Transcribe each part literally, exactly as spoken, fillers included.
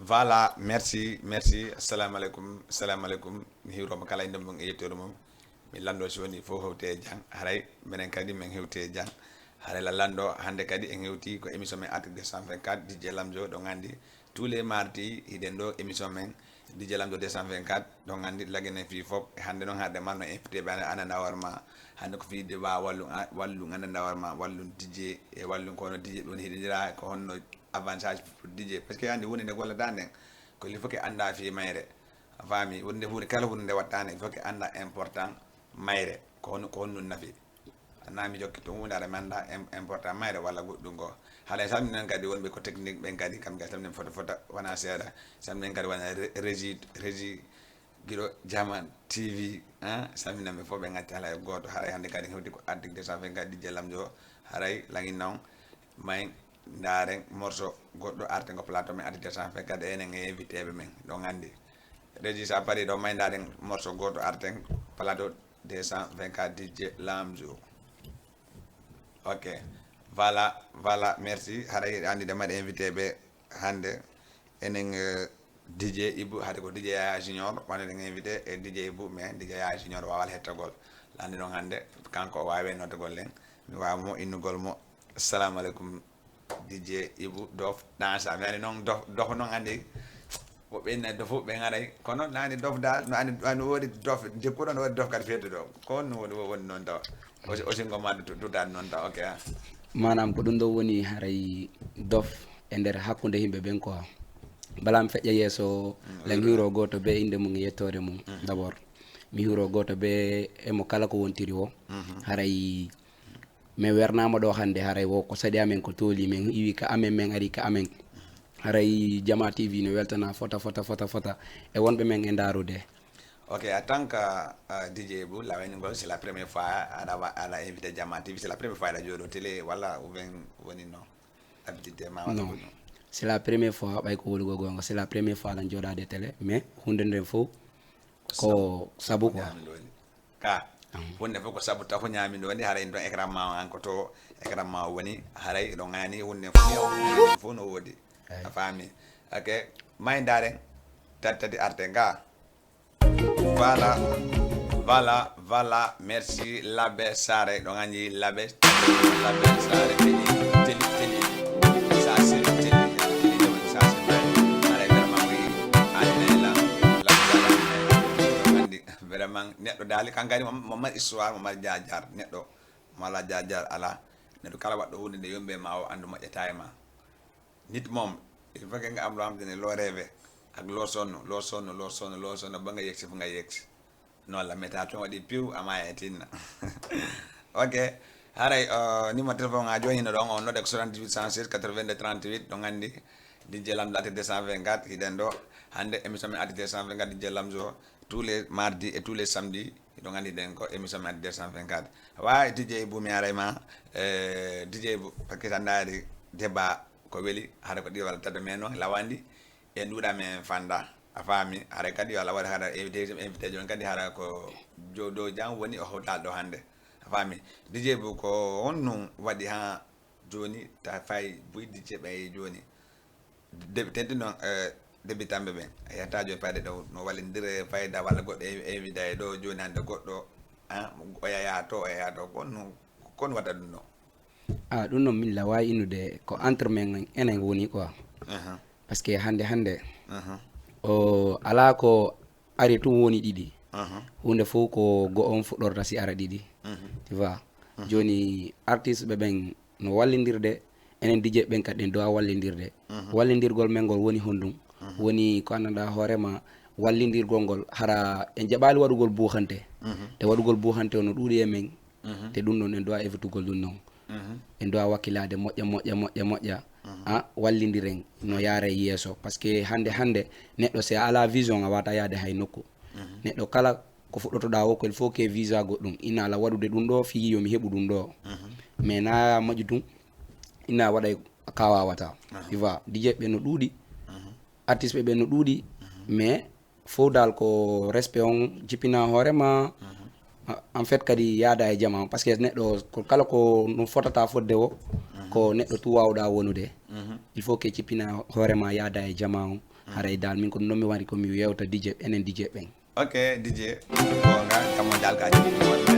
Voilà, merci, merci. Assalamu alaikum, assalamu alaikum. Mi hiwroma kala inde mum e yettoore mum. Mi lanndo si woni fof hewte e jam. Haray menen kadi men hewti e jam. Haray la lanndo hannde kadi en hewti ko émission men Article deux cent vingt-quatre, D J Lamzo, ɗo nganndi. Tous les mardis, hiɗen ɗo émission men D J Lamzo deux cent vingt-quatre, ɗo nganndi lagenen fii fof. E hannde noon hannde marno invité ɓe ana, ana ndawar ma. Hannde ko fii de wa wallu, a, wallu ana ndawar ma, wallu D J e wallu kono D J ɗum hiɗindira ko honno avantage pour D J. Parce que anndi woni nde gollata nden, ko il faut que annda fii mayre. A faami, wonde huunde kala huunde nde watta nden, il faut que annda important mayre. Ko honno, ko honno nafi. Anna mi jokki to huunde aɗa mi annda im-, important mayre walla goɗɗum ko. Haɗa salminen kadi wonɓe ko technique ɓen kadi, kam kadi salminen fota fota, wona seeɗa. Salminen kadi wona re-, régie, régie Guiɗo Jaman T V, hein, salminanɓe fof, ɓe ngaccaali hay gooto. Haray hannde kadi hewti ko Article deux cent vingt-quatre, D J Lamzo. Haray laŋi noon, may ndaaren morceau goɗɗo artengo plateau men Article deux cent vingt-quatre, enen e invité ɓe men, ɗon anndi. Régis, a parii ɗo, may ndaaren morceau goɗɗo arten plateau deux cent vingt-quatre, D J Lamzo. Ok. Voilà, voilà, merci. Haray hiɗa anndi de maɗa invité ɓe hannde. Enen, eh, D J Ibou, hade ko D J Yaya Junior, wonande invité e D J Ibou, mais D J Yaya Junior waawaa hettagol. Lanndi noon hannde, kanko o waawi noddagol en. Mi waawa mo innugol mo. Assalamu alaikum, D J Ibou, Dof, dansa. Mi ari noon Dof, Dof noon anndi. Woɓɓe ina Dof, ɓe ngaray. Kono naani Dof da, no anndi, no anndi woodi Dof, jikkuɗo no woodi Dof kadi feetuɗo. Ko honno woni, woni noon tawa? Osi, osi ngo ma du-, du-, dudaani noon tawa, ok, ah. Maanaam ko ɗum ɗo woni haray Dof e nder hakkunde yimɓe ɓen quoi. Bala mi feƴƴa yeeso, mm, la mi hiwro gooto be innde mum e yettoore mum, mm, d'abord. Mi hiwro gooto be e mo kala ko wontiri o. Mhm. Haray mi wernaama ɗo hannde, haray wo ko saɗi amen ko tooli, men iwi ka amen, men ari ka amen. Haray Jama T V no weltana fota, fota, fota, fota. E wonɓe men e ndaarude. Ok, en tant que, euh, D J Ibou, la wayni ngol, c'est la première fois aɗa wa-, aɗa invité Jama T V, c'est la première fois aɗa jooɗo télé walla ou bien woni non? Habitude ma walla non, ko non? C'est la première fois, ɓay ko woni go gonga, c'est la première fois lan jooɗaade télé, mais hunde nden fof ko sabu quoi. Ñaami ɗo woni. Ka, hunde fof ko sabu taw ko ñaami ɗo woni, haray ɗon écran ma o an ko to écran ma o woni, haray ɗon ngani hunde fof, fof no woodi. Eyi. A faami? Ok, may ndaaren, tati tati arte nga. Voilà, voilà, voilà, merci Labe Sare, ɗon anndi Labe, Labe Sare, teli, teli, teli, sa siri, teli, teli, teli, sa siri, haray vraiment wi, ani la, la, la, anndi, vraiment neɗɗo daali, kankadi mo, mo mari histoire, mo mari jaar-jaar, neɗɗo mo alaa jaar-jaar alaa, neɗɗo kala waɗɗo huunde nde yombe ma o anndu moƴƴata e ma. Nit moom, il faut que nga am loo xamante ne loo rêvé ak loo sonn, loo sonn, loo sonn, loo sonn ba nga yegsi fu nga yegsi. Noonu la métal to waɗi piw ama e tinna. Ok. Haray, euh, numéro téléphone nga jooni no ɗon on nodde ko soixante-dix-huit cent seize quatre-vingt-deux trente-huit, ɗon anndi D J Lamzo Article deux cent vingt-quatre hiɗen ɗo. Hannde émission men Article deux cent vingt-quatre D J Lamzo tous les mardis et tous les samedis. Hiɗon anndi ɗen ko émission men Article deux cent vingt-quatre. Wa D J Ibou mi aray ma, eh, D J Ibou, parce que sa ndaari débat ko weli, hara ko ɗi walla tata men noon, lawandi, e nduɗa men fanda. A faami, hara kadi yo Allah waɗa hara invité, invité jooni kadi hara ko jo-, dow jam woni o hawtal ɗo hannde. A faami, D J Ibou ko honno waɗi ha jooni ta fay buy D J ɓay jooni? De-, tenti noon, eh, débutant ɓe ɓen. A yiyata jooni fayde ɗo no wallindire fayda walla goɗɗo invi-, invité e ɗo jooni hannde goɗɗo, ah, o yaya to, o yaya to. Kono, kono waɗa ɗum ɗo? Ah, ɗum noon min la waawi innude ko entre men enen woni quoi. Aha. Parce que hannde, hannde, aha, o alaa ko ari tun woni ɗiɗi. Aha. Huunde fof ko go'o on fuɗɗorta si ara ɗiɗi. Mhm. Tu vois? Mhm. Jooni artiste ɓe ɓen no wallindirde, enen D J ɓen kadi en dowa wallindirde. Mhm. Wallindirgol men ngol woni honɗum? Mhm. Woni ko anndanɗaa hoore ma, wallindirgol ngol, hara en jaɓaali waɗugol buuxante. Mhm. Te waɗugol buuxante o no ɗuuɗi e men. Mhm. Te ɗum ɗon en dowa evitugol ɗum ɗon. Mhm. En dowa wakkilaade moƴƴa, moƴƴa, moƴƴa, moƴƴa. Mhm. Ah, wallindiren no yaara e yeeso. Parce que hannde, hannde neɗɗo si a alaa vision a wata yaade hay nokku. Mhm. Neɗɗo kala ko fuɗɗotoɗaa o ko il faut que visa goɗɗum. Ina ala waɗude ɗum ɗo fii yo mi heɓu ɗum ɗo. Mhm. Mais na moƴƴu ɗum, ina waɗa ka wawata. Aha. Tu vois, D J ɓe no ɗuuɗi, mhm, artiste ɓe ɓe no ɗuuɗi, mhm, mais fof dal ko respect on jippina hoore ma. Mhm. A-, en fait kadi yaada e jama on, parce que neɗɗo ko kala ko no fotata fodde o, mhm, ko neɗɗo tu wawɗa wonude. Mhm. Il faut que jippina hoore ma yaada e jama on. Haray dal min ko ɗum ɗon mi wari ko mi yewta D J, enen D J ɓen. Ok, D J, gonga kammo dal ka jibini wonde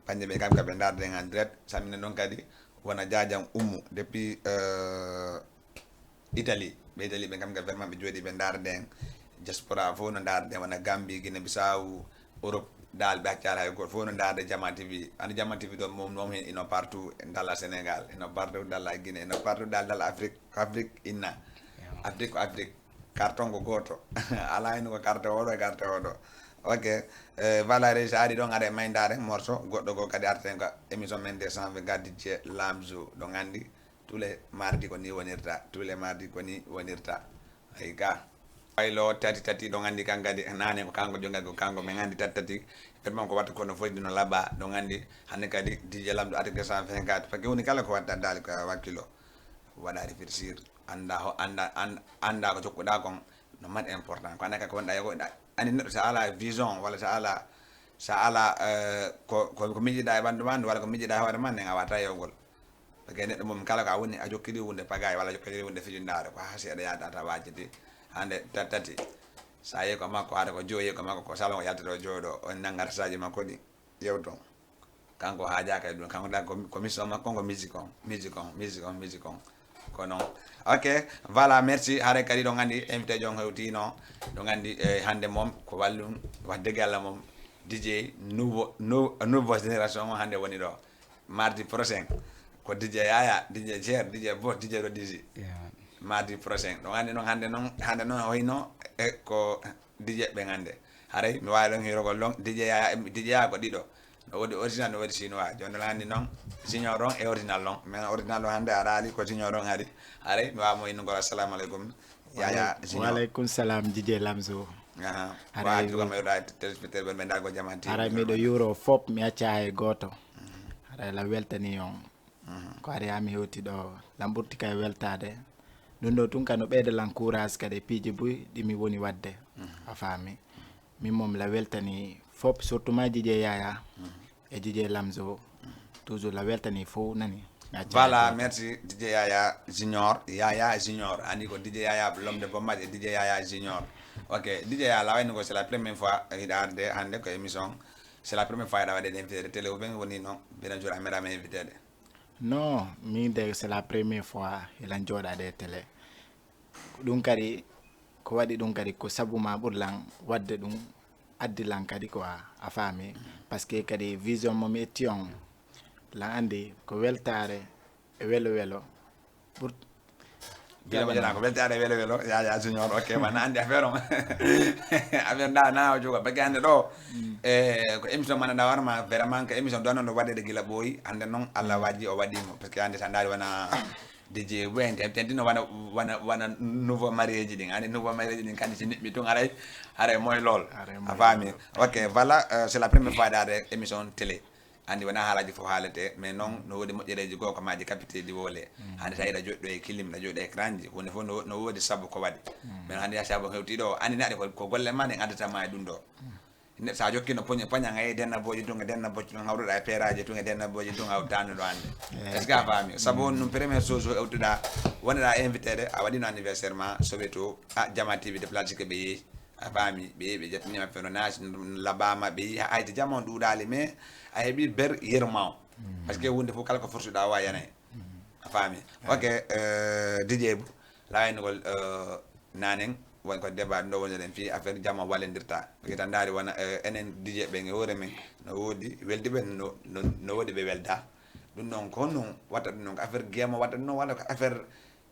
Bannde ɓe kam ka ɓe ndaarde en en direct, sammina noon kadi wona Jaajan Ummu depuis euh, Italie. Ɓe Italie ɓe kam ka vraiment ɓe jooɗi ɓe ndaarde en. Diaspora fof no ndaarde en, wona Gambie, Guinée Bissau, Europe, dal ɓe accata hay gooto fof no ndaarde Jama T V. Andi Jama T V ɗo mom mom hen ino partout dalla Sénégal, ino partout dalla Guinée, ino partout dal dalla Afrique. Ko Afrique inna. Afrique ko Afrique. Carton ko gooto. Alaa heen ko carte oɗo e carte oɗo. Ok. Eh, voilà, Régis, a ari ɗon, aɗa e maydaare morceau goɗɗo goo kadi arten ka émission men deux cent vingt-quatre D J Lamzo, ɗon anndi tous les mardi ko ni wonirta, tous les mardi ko ni wonirta. Ay ga. Waylo tati tati, ɗon anndi kan kadi naane ko kanko jogati, ko kanko men anndi tati tati. Vraiment ko wattu kono fof dino laɓa, ɗon anndi hannde kadi D J Lamzo arti deux cent vingt-quatre, parce que woni kala ko watta dal ko wakkilo. Waɗa réfléchir, annda ho annda an- annda ko jokkuɗa kon no mat important, ko annda kala ko wonɗa e ko ɗa- andi neɗɗo sa ala vision walla sa ala sa ala eh, ko ko ko mijiɗa e ɓandu ma walla ko mijiɗa e hoore ma nden a wata yewgol. Parce que neɗɗo mum kala ko a woni a jokkiri hunde pagay walla a jokkiri hunde fijindare ko ha seeɗa yahata ta wajiti hande ta- tati sa yehi ko makko hata ko joyi ko makko ko salon o yaltata o jooɗo on nanga tasaji makko ɗi yewto. Kanko haajaaka e ɗum, kanko dal ko ko mission makko ko musique on, musique on, musique on, musique on. Ko noon. Ok, voilà, merci. Haray kadi ɗon anndi invité jon hewtino. Ɗon anndi eh, hannde moom ko wallum wax dëgg yàlla moom D J nouveau nou- nouveau génération on hannde woni ɗo. Mardi prochain ko D J Yaya, D J Cher, D J Boss, D J Rodisi. Yeah. Mardi prochain. Ɗon anndi noon hannde noon hannde noon hoyno e ko D J ɓen hannde. Haray mi waawi ɗon hiirogol ɗon D J Yaya, D J Yaya ko ɗiɗo. No woodi original no woodi chinois. Jooni ɗon anndi noon junior on e original on. Mais original on hannde a raali ko junior on ari. Haray mi waawa mo innugol assalamu aleykum. Yaya junior. Waleykum salam D J Lamzo. Aha. Haray wa jugam yoda telespectateur ɓen ɓe ndago jamanti. Haray miɗo yuro fop mi acca hay gooto. Haray la weltani on. Ko ari ami hewti ɗo lamɓurti kay weltade. Ɗum ɗo tun kano ɓeyda lan courage kadi e piiji buy ɗi mi woni wadde. A faami. Min moom la weltani fop surtout ma D J Yaya e D J Lamzo toujours la weltani fof nani. Voilà, merci D J Yaya Junior, Yaya Junior, andi ko D J Yaya l'homme de Bombay et D J Yaya Junior. Ok, D J Yaya la wayno ko c'est la première fois hiɗa arde hande ko émission. C'est la première fois hiɗa waɗe invité de télé ou bien woni non bina jour amera me invité de. Non, min de c'est la première fois hilan joɗade e télé. Ko ɗum kadi ko waɗi ɗum kadi ko sabu ma ɓurlan wadde ɗum addilan kadi quoi, a faami. Parce que kadi vision mo mi etti on lan andi ko weltare e welo welo ɓur Gila mo jana ko weltare welo welo yaya junior. Ok, mana andi affaire on. Affaire nda na o joga bagi hande ɗo. E ko émission mana nda warma vraiment ko émission ɗo non ɗo waɗede gila ɓooyi hande noon Allah waji o waɗimo parce que hande sa ndaari wona D J Wente tentino wana wana wana nouveau mariage ɗin andi nouveau mariage ɗin kandi si niɓɓi tun haray haray moy lool. A faami. Ok, voilà, c'est la première fois daade émission télé. Andi wona haalaji fof haalete mais noon no woodi moƴƴereji goo ko maji kapiteji wole. Hande sa yiɗa joɗɗo e kilim ɗa joɗɗo e cranji hunde fof no woodi sabu ko waɗi. Mais hande ya sabu hewti ɗo andi naɗe ko golle ma ɗen addata ma e ɗum ɗo. Neɗɗo sa jokkino poñe paña ngay denna boji tun e denna bocci tun hawruɗa e peraji tun e denna boji tun hawtani ɗo hande. Est ce que a faami sabu on ɗum première chose o ewtuɗa wonɗa invité de a waɗino anniversaire ma sowe to a jama tv de place que ɓe yeeyi. A faami ɓe yehi ɓe ƴettanima feno naati labama ɓe yi ayti jama on ɗuuɗali mais a heeɓi ber yerma o. Parce que hunde fof kala ko fortuɗa wa yanay. A faami. Ok. Dj bu lawaynugol nanen won ko débat ɗo woniren fii affaire jama wallodirta ɓe kita ndaari wona enen dj ɓen e hoore men no woodi weldiɓe no woodi ɓe welda. Ɗum noon ko honno watta ɗum noon ko affaire guema watta ɗum noon walla ko affaire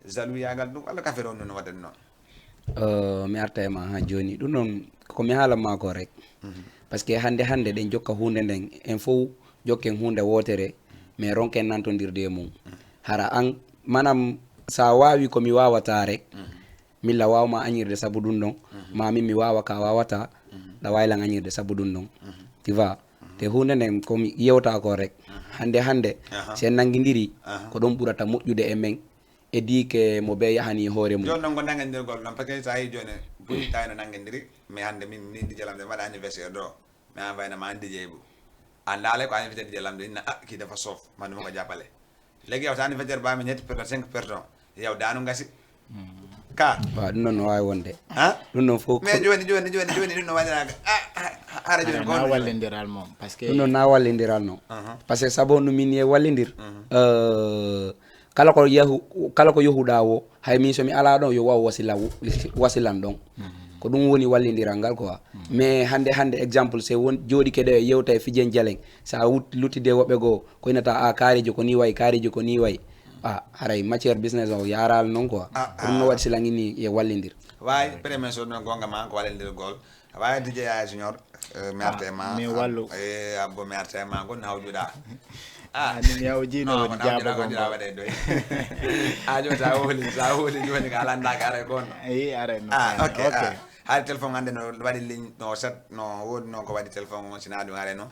jalouyagal ɗum walla ko affaire on noon watta ɗum noon? Mi arta e ma ha joni ɗum noon komi haalan ma ko rek. Parce que hande hande ɗen jokka hunde nden en fof jokken hunde wotere mais ronken nantodirde e mum. Hara an manam sa wawi komi wawata rek milla wawma añirde sabu ɗum ɗon ma min mi wawa ka wawata. Ɗa waawi lan añirde sabu ɗum ɗon. Tu vois? Te huunde nden ko mi yewta ko rek. Hannde hannde, si en nanngindiri, ko ɗum ɓurata moƴƴude e men. E di ke mo ɓe yahani hoore mum. Jooni noon ko nanngindirgol ɗon, parce que so a yii jooni, buy tawi no nanngindiri, mais hannde min, min Dj Lamdo, mi waɗa anniversaire ɗo, mi envoyé ma Dj Ibou. A ndaale ko anniversaire Dj Lamdo, inna, ah, kii dafa soof, man ɗum ko jàppale. Léegi yow sa anniversaire ba mi ñetti personne, cinq personne, yow daanu ngasi. Ka. Waaw, ɗum ɗon no waawi wonde. Ha? Ɗum ɗon fof mais jooni, jooni, jooni, jooni, ɗum no waɗiraaka. Ah, ah, ah, hara jooni ko na wallindiral moom, parce que ɗum ɗon na wallindiral non. Parce que sabu no min e wallindir. Euh, kala ko yahu, kala ko yahuɗa wo, hay min so mi ala ɗon, yo waw wasila, wasilan ɗon. Ko ɗum woni wallindiral ngal quoi. Mais hannde, hannde exemple, se won jooɗi keɗe e yewta e fijen jalen, sa wut-, luttide woɓɓe goo, ko inata a kaarijo ko ni wayi, kaarijo ko ni wayi. Ah, haray matière business o yaaraali non quoi. Ko ɗum no waɗi si langini e wallindir. Waay, premier chose noon, goonga ma, ko wallindirgol. Waay, D J Yaya Junior, eh, mi arte ma. Mi wallu. Eh, abbo, mi arte ma, gon hawjuɗa. Ah, ni mi hawjino non, woni jaabo gon. Waɗe doy. Ah, jooni sa woli, sa woli, jooni ka landa ka are gon. Eh, are non. Ah, ok. Hari téléphone hannde no waɗi ligne, no set, no woodi non ko waɗi téléphone on, sina ɗum are non.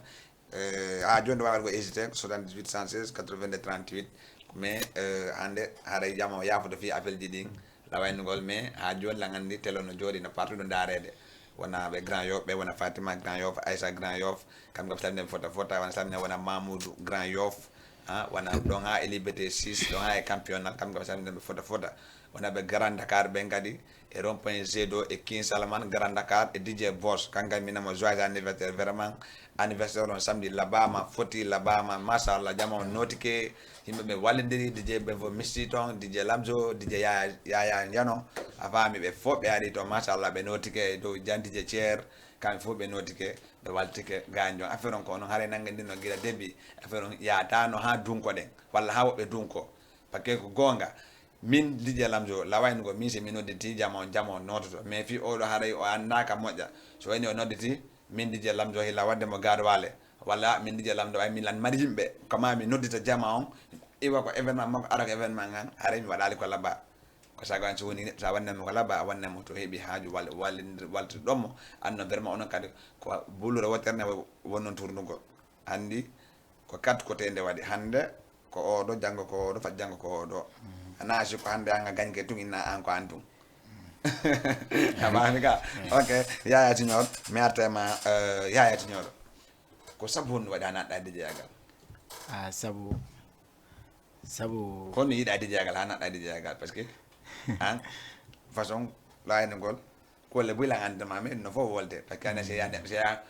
Eh, ha jooni ɗo waawata ko hésité, ko soixante-dix-huit cent seize quatre-vingt-deux trente-huit. Mais, eh, hannde haray jama o yaafoto fii appel ji ɗin, lawaynugol, mais ha jooni lan anndi télé no jooɗi no partout ɗo ndaareede. Wona ɓe Grand Yoff, ɓe wona Fatima Grand Yoff, Aïssa Grand Yoff, kam kam salminen fota fota, wona salminen wona Mamoudou Grand Yoff, ha, wona ɗon ha e Liberté six, ɗon ha e Campionnat, kam kam salminen ɓe fota fota. Wona ɓe Grand Dakar ɓen kadi, e rond-point Jet d'Eau e King Salman, Grand Dakar, e D J Boss. Kanka minamo joyeux anniversaire, vraiment. Anniversaire on samedi labama, foti labama, machallah, jama on notike. Yimɓe ɓe wallidiri, D J ɓe fof misti toon, D J Lamzo, D J Yaya, Yaya Njano. A faami, ɓe fof ɓe ari toon, machallah, ɓe notike e dow jan D J Thier, kamɓe fof ɓe notike, ɓe waltike gaañ ɗon. Affaire on ko onon haray nannge ndin no gila début. Affaire on yaatano ha dunko ɗen, walla ha woɓɓe dunko. Parce que ko goonga, min D J Lamzo, lawaynugol, min si mi nodditi jama on, jama on noototo. Mais fii oɗo haray o anndaa ka moƴƴa. So wayni o nodditi, min D J Lamzo hila wadde mo gaarwaale. Walla min D J Lamzo, ay min lan mari yimɓe. Kama mi noddita jama on, iwa ko événement makko, ara ko événement ngan, haray mi waɗaali ko labaa. Ko sago an so woni neɗɗo, sa wannanmo ko labaa, a wannanmo to heɓi haaju wal-, wallindir-, waltude ɗon mo. Anno vraiment onon kadi ko bulure wottere nde wonnon tournugol. Anndi ko quatre côté nde waɗi. Hannde ko oɗo, janngo ko oɗo, fat janngo ko oɗo. A naasi ko hannde an a gañke tun, inna an ko an tun. A faami ka? Ok, Yaya Junior, mi arta e ma, eh, Yaya Junior. Ko sabu honɗum waɗi a naatɗa D J Yagal? Ah, sabu, sabu ko honno yiɗa D J Yagal, ha naatɗa D J Yagal? Parce que, an, façon, layanugol, ko le buy lan andama, mais no fof wolde. Parce que ana, c'est ya, c'est ya,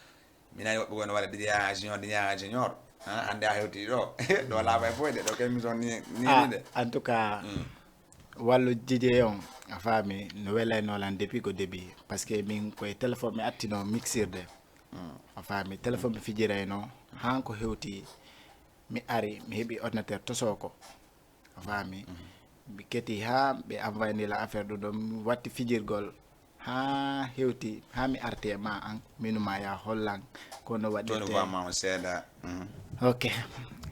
mi nani woɓɓe goo no waɗa D J Yaya Junior, D J Yaya Junior. Ha, hannde a hewti ɗo. Ɗo laaɓa e boyde, ɗo ko émission ni, ni, ah, ni de. En tout cas, mm, wallu D J on, a faami, no welayno lan depuis ko début. Parce que min koye téléphone mi attino mixirde. Mm. A faami, téléphone mi fijirayno, han ko hewti, mi ari, mi heɓi ordinateur tosoko. A faami? Mm. Mi keti ha ɓe envoyani la affaire ɗum ɗon, mi watti fijirgol. Ha hewti, ha mi arti e ma an, minu ma ya hollan, ko no waɗirte. Toni voix ma on seeɗa. Mhm. Ok.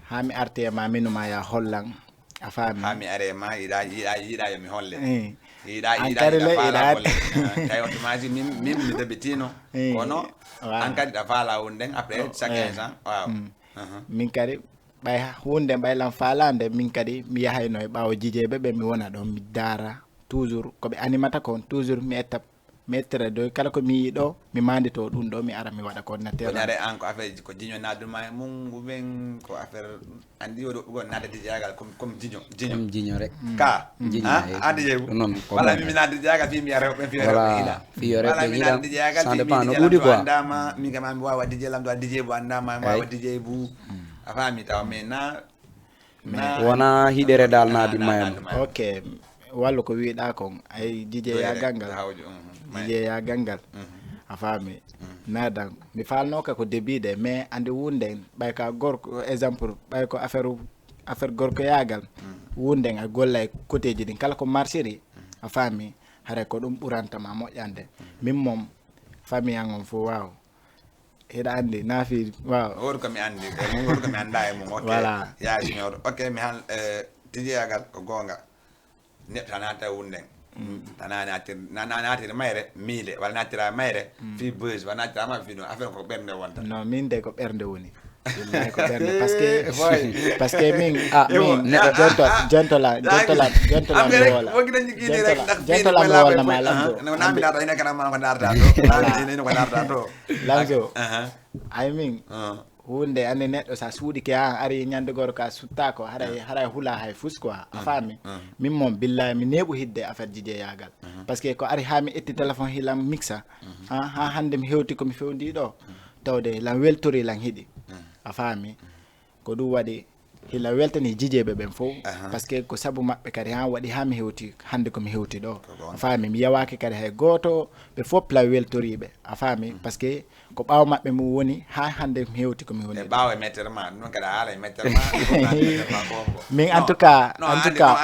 Ha mi arti e ma, minu ma ya hollan. A faami? Ha mi are ma, yiɗa, yiɗa, yiɗa yo mi holle. Eh. Yiɗa, an yiɗa, kadi yiɗa le, faala yiɗa holle. Ah, tawi on tumaji min, min mi debitino. Eh. Kono, voilà, an kadi ɗa faala on nden, après, oh, chaque, eh, instant, waaw. Mm. Mhm. Min kadi, ɓay ha-, hunde ɓay lan faalande, min kadi mi yahayno e ɓaawo jijeeɓe ɓe, mi wona ɗon, mi daara toujours ko ɓe animata kon, toujours mi etta, mi ettira doy kala ko mi yiɗo, mi mandito ɗum ɗo, mi ara mi waɗa ko ordinateur. Ko ñaare an ko affaire ko jiño naaduma e mum, ou bien ko affaire, andi woɗo ɓugo naada D J Yagal comme, comme jiño, jiño. Comme jiño rek. Mm. Ka, jiño, ah, eh, andi yebu. Ɗum noon, ko wala ɗum. Mi naada D J Yagal, fi mi ara ɓe, fi ara ɓe ila. Fiyo rek, wala ɓe mi naada D J Yagal, ça dépend no ɗuuɗi quoi. Andama, mi kama mi wawa D J Lamdo, D J bu andama, mi wawa D J bu. A faami taw, mais na, mais na wona hiɗere dal na naadi mayam. Ok, wallu ko wiɗa kon, ay D J ya gangal. D J ya gangal. Mhm. A faami. Mhm. Nadan. Mi falnoka ko début de, mais andi wunden, ɓay ka gorko, exemple, ɓay ko affaire, affaire gorko yagal. Mhm. Wunden a golla e côté ji ɗin, kala ko marchiri, a faami, haray ko ɗum ɓuranta ma moƴƴande. Mhm. Min moom, famille an on fof, waaw. Hiɗa anndi, naafi, waaw. Woodi ko mi anndi, e mum woodi ko mi annda e mum, ok. Voilà. Ya Junior, ok, mi han, eh, D J Yagal ko goonga. Neɗɗo tan naata e wunden. Tana natir na na natir mayre mile wala natira mayre fi buzz wala natira ma fi no affaire ko ɓernde wonta. Non, min de ko ɓernde woni. Billahi ko ɓernde, parce que parce que min Ah, min neɗɗo jentola jentola jentola jentola mi woola. Wogi dañi gine rek ndax Jentola mi woola ma Lamzo. No nami data ina kana ma ko narta to nami ina ko narta to. Lamzo, Aha. Ay min hunde ande neɗɗo sa suuɗike ha ari ñande goro ka suttako haray haray hula hay fus quoi, a faami? Min moom billahi mi neeɓu hidde affaire jijeyagal, parce que ko ari ha mi etti téléphone hilam mixa ha ha hande mi hewti komi fewndi ɗo, tawde lan weltori lan hiɗi, a faami? Ko ɗum waɗi hila weltani jijeɓe ɓen fof, parce que ko sabu maɓɓe kadi ha waɗi ha mi hewti hande komi hewti ɗo, a faami? Mi yawaki kadi hay goto, ɓe fof la weltoriɓe, a faami? Parce que ko ɓaawo maɓɓe mum woni ha hande mi hewti komi woni E ɓaawo e mettere ma ɗum noon kadi a haala e mettere ma mettere ma ko hombo. Min en tout cas en tout cas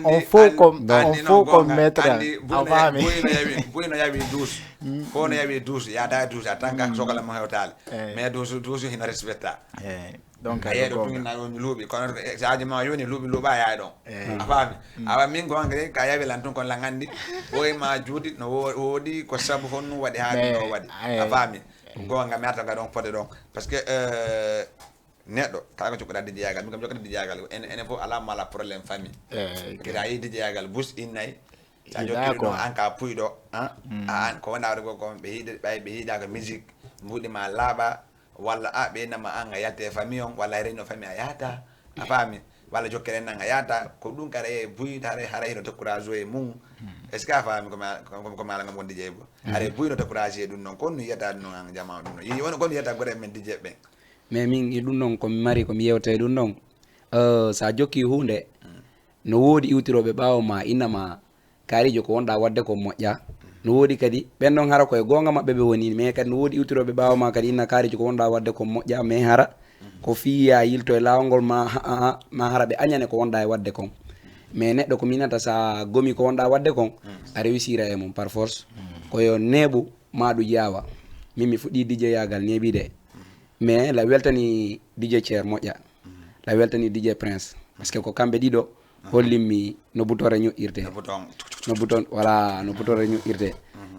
on fof ko on fof ko maître, a faami? Buy no yawi duus. Fof no yawi duus yada duus a tan ka sokala mo hewtali. Mais duus duus hino respecta. Eyyi. Donc A yeeɗo tugina on luuɓi kono saaji ma yoni luuɓi luuɓa yaay ɗon. A faami? Awa min gonga de ka yawi lan tun kon lan anndi. Ɓoy ma juuti no wo- woodi ko sabu honno waɗi ha ɗum ɗo waɗi. A faami? Gonga mi arta ga ɗon fode ɗon. Parce que euh, neɗɗo kala ko jokkoɗa dijeyagal min kam jokkata dijeyagal ene ene fof ala mala problème famille. Kadi a yi dijeyagal bus innay. Sa jokkiri ɗum an ka puyɗo an ko wona waɗa ko kon ɓe hiɗa ɓay ɓe hiɗa ko musique mbuɗi ma laaɓa. Walla a ɓeynama an a yalte e famille on walla a réunion famille a yahata. A faami? Walla jokkere nan a yahata ko ɗum kara e buy hara hara hino décourage e mum. Est ce que a faami ko ma- ko- ko maala ngam wondi jeyi bo hara e buy no décourage e ɗum noon kon no yiyata ɗum noon an jama ɗum noon yi wona kon yiyata gore men dije ɓen. Mais min e ɗum noon komi mari komi yewta e ɗum noon. Euh, sa jokki hunde no woodi iwtirooɓe ɓaawo ma innama kaarijo ko wonɗa waɗde ko moƴƴa. No woodi kadi ɓen ɗon hara koye goonga maɓɓe ɓe woni mais kadi no woodi iwtirooɓe ɓaawo ma kadi inna kaarijo ko wonɗa waɗde ko moƴƴa mais hara ko fiya yilto e laawol ngol ma ha- ha- ha- ma hara ɓe añane ko wonɗa e waɗde kon. Mais neɗɗo ko minata sa gomi ko wonɗa waɗde kon a réussira e mum par force. Ko yo neeɓu ma ɗum yaawa. Min mi fuɗɗi dijeyagal neeɓi de mais la weltani dije ceer moƴƴa. La weltani dije prince parce que ko kamɓe ɗiɗo hollimmi no butore ñoƴƴirte. No buton voilà no butore ñoƴƴirte.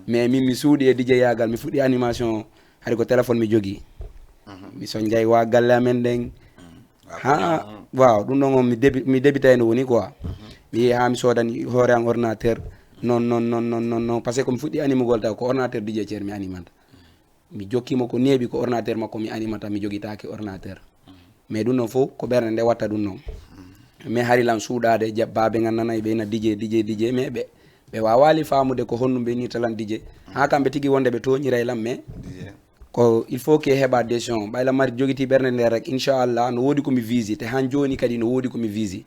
Mais min mi suuɗi e dijeyagal mi fuɗɗi animation hari ko téléphone mi jogii. Mi sonjay wa galle amen ɗen ha waaw ɗum ɗon on mi débi- mi débitay no woni quoi. Mi yehi ha mi soodani hoore an ordinateur non non non non non non parce que komi fuɗɗi animugol taw ko ordinateur dije ceer mi animanta. Mi jokkimo ko neeɓi ko ordinateur makko mi animata mi jogitaki ordinateur. Mais ɗum ɗon fof ko ɓernde nde watta ɗum ɗon. Mais hari lan suuɗade jaɓɓaɓe gandanayi ɓe ina dije dije dije mais ɓe ɓe wawali famude ko honɗum ɓe nirta lan dije ha kamɓe tigi wonde ɓe toñiray lan mais ko il faut que heɓa décision ɓayla mari jogiti ɓernde nde rek inchallah no woodi komi visi te han joni kadi no woodi komi visi.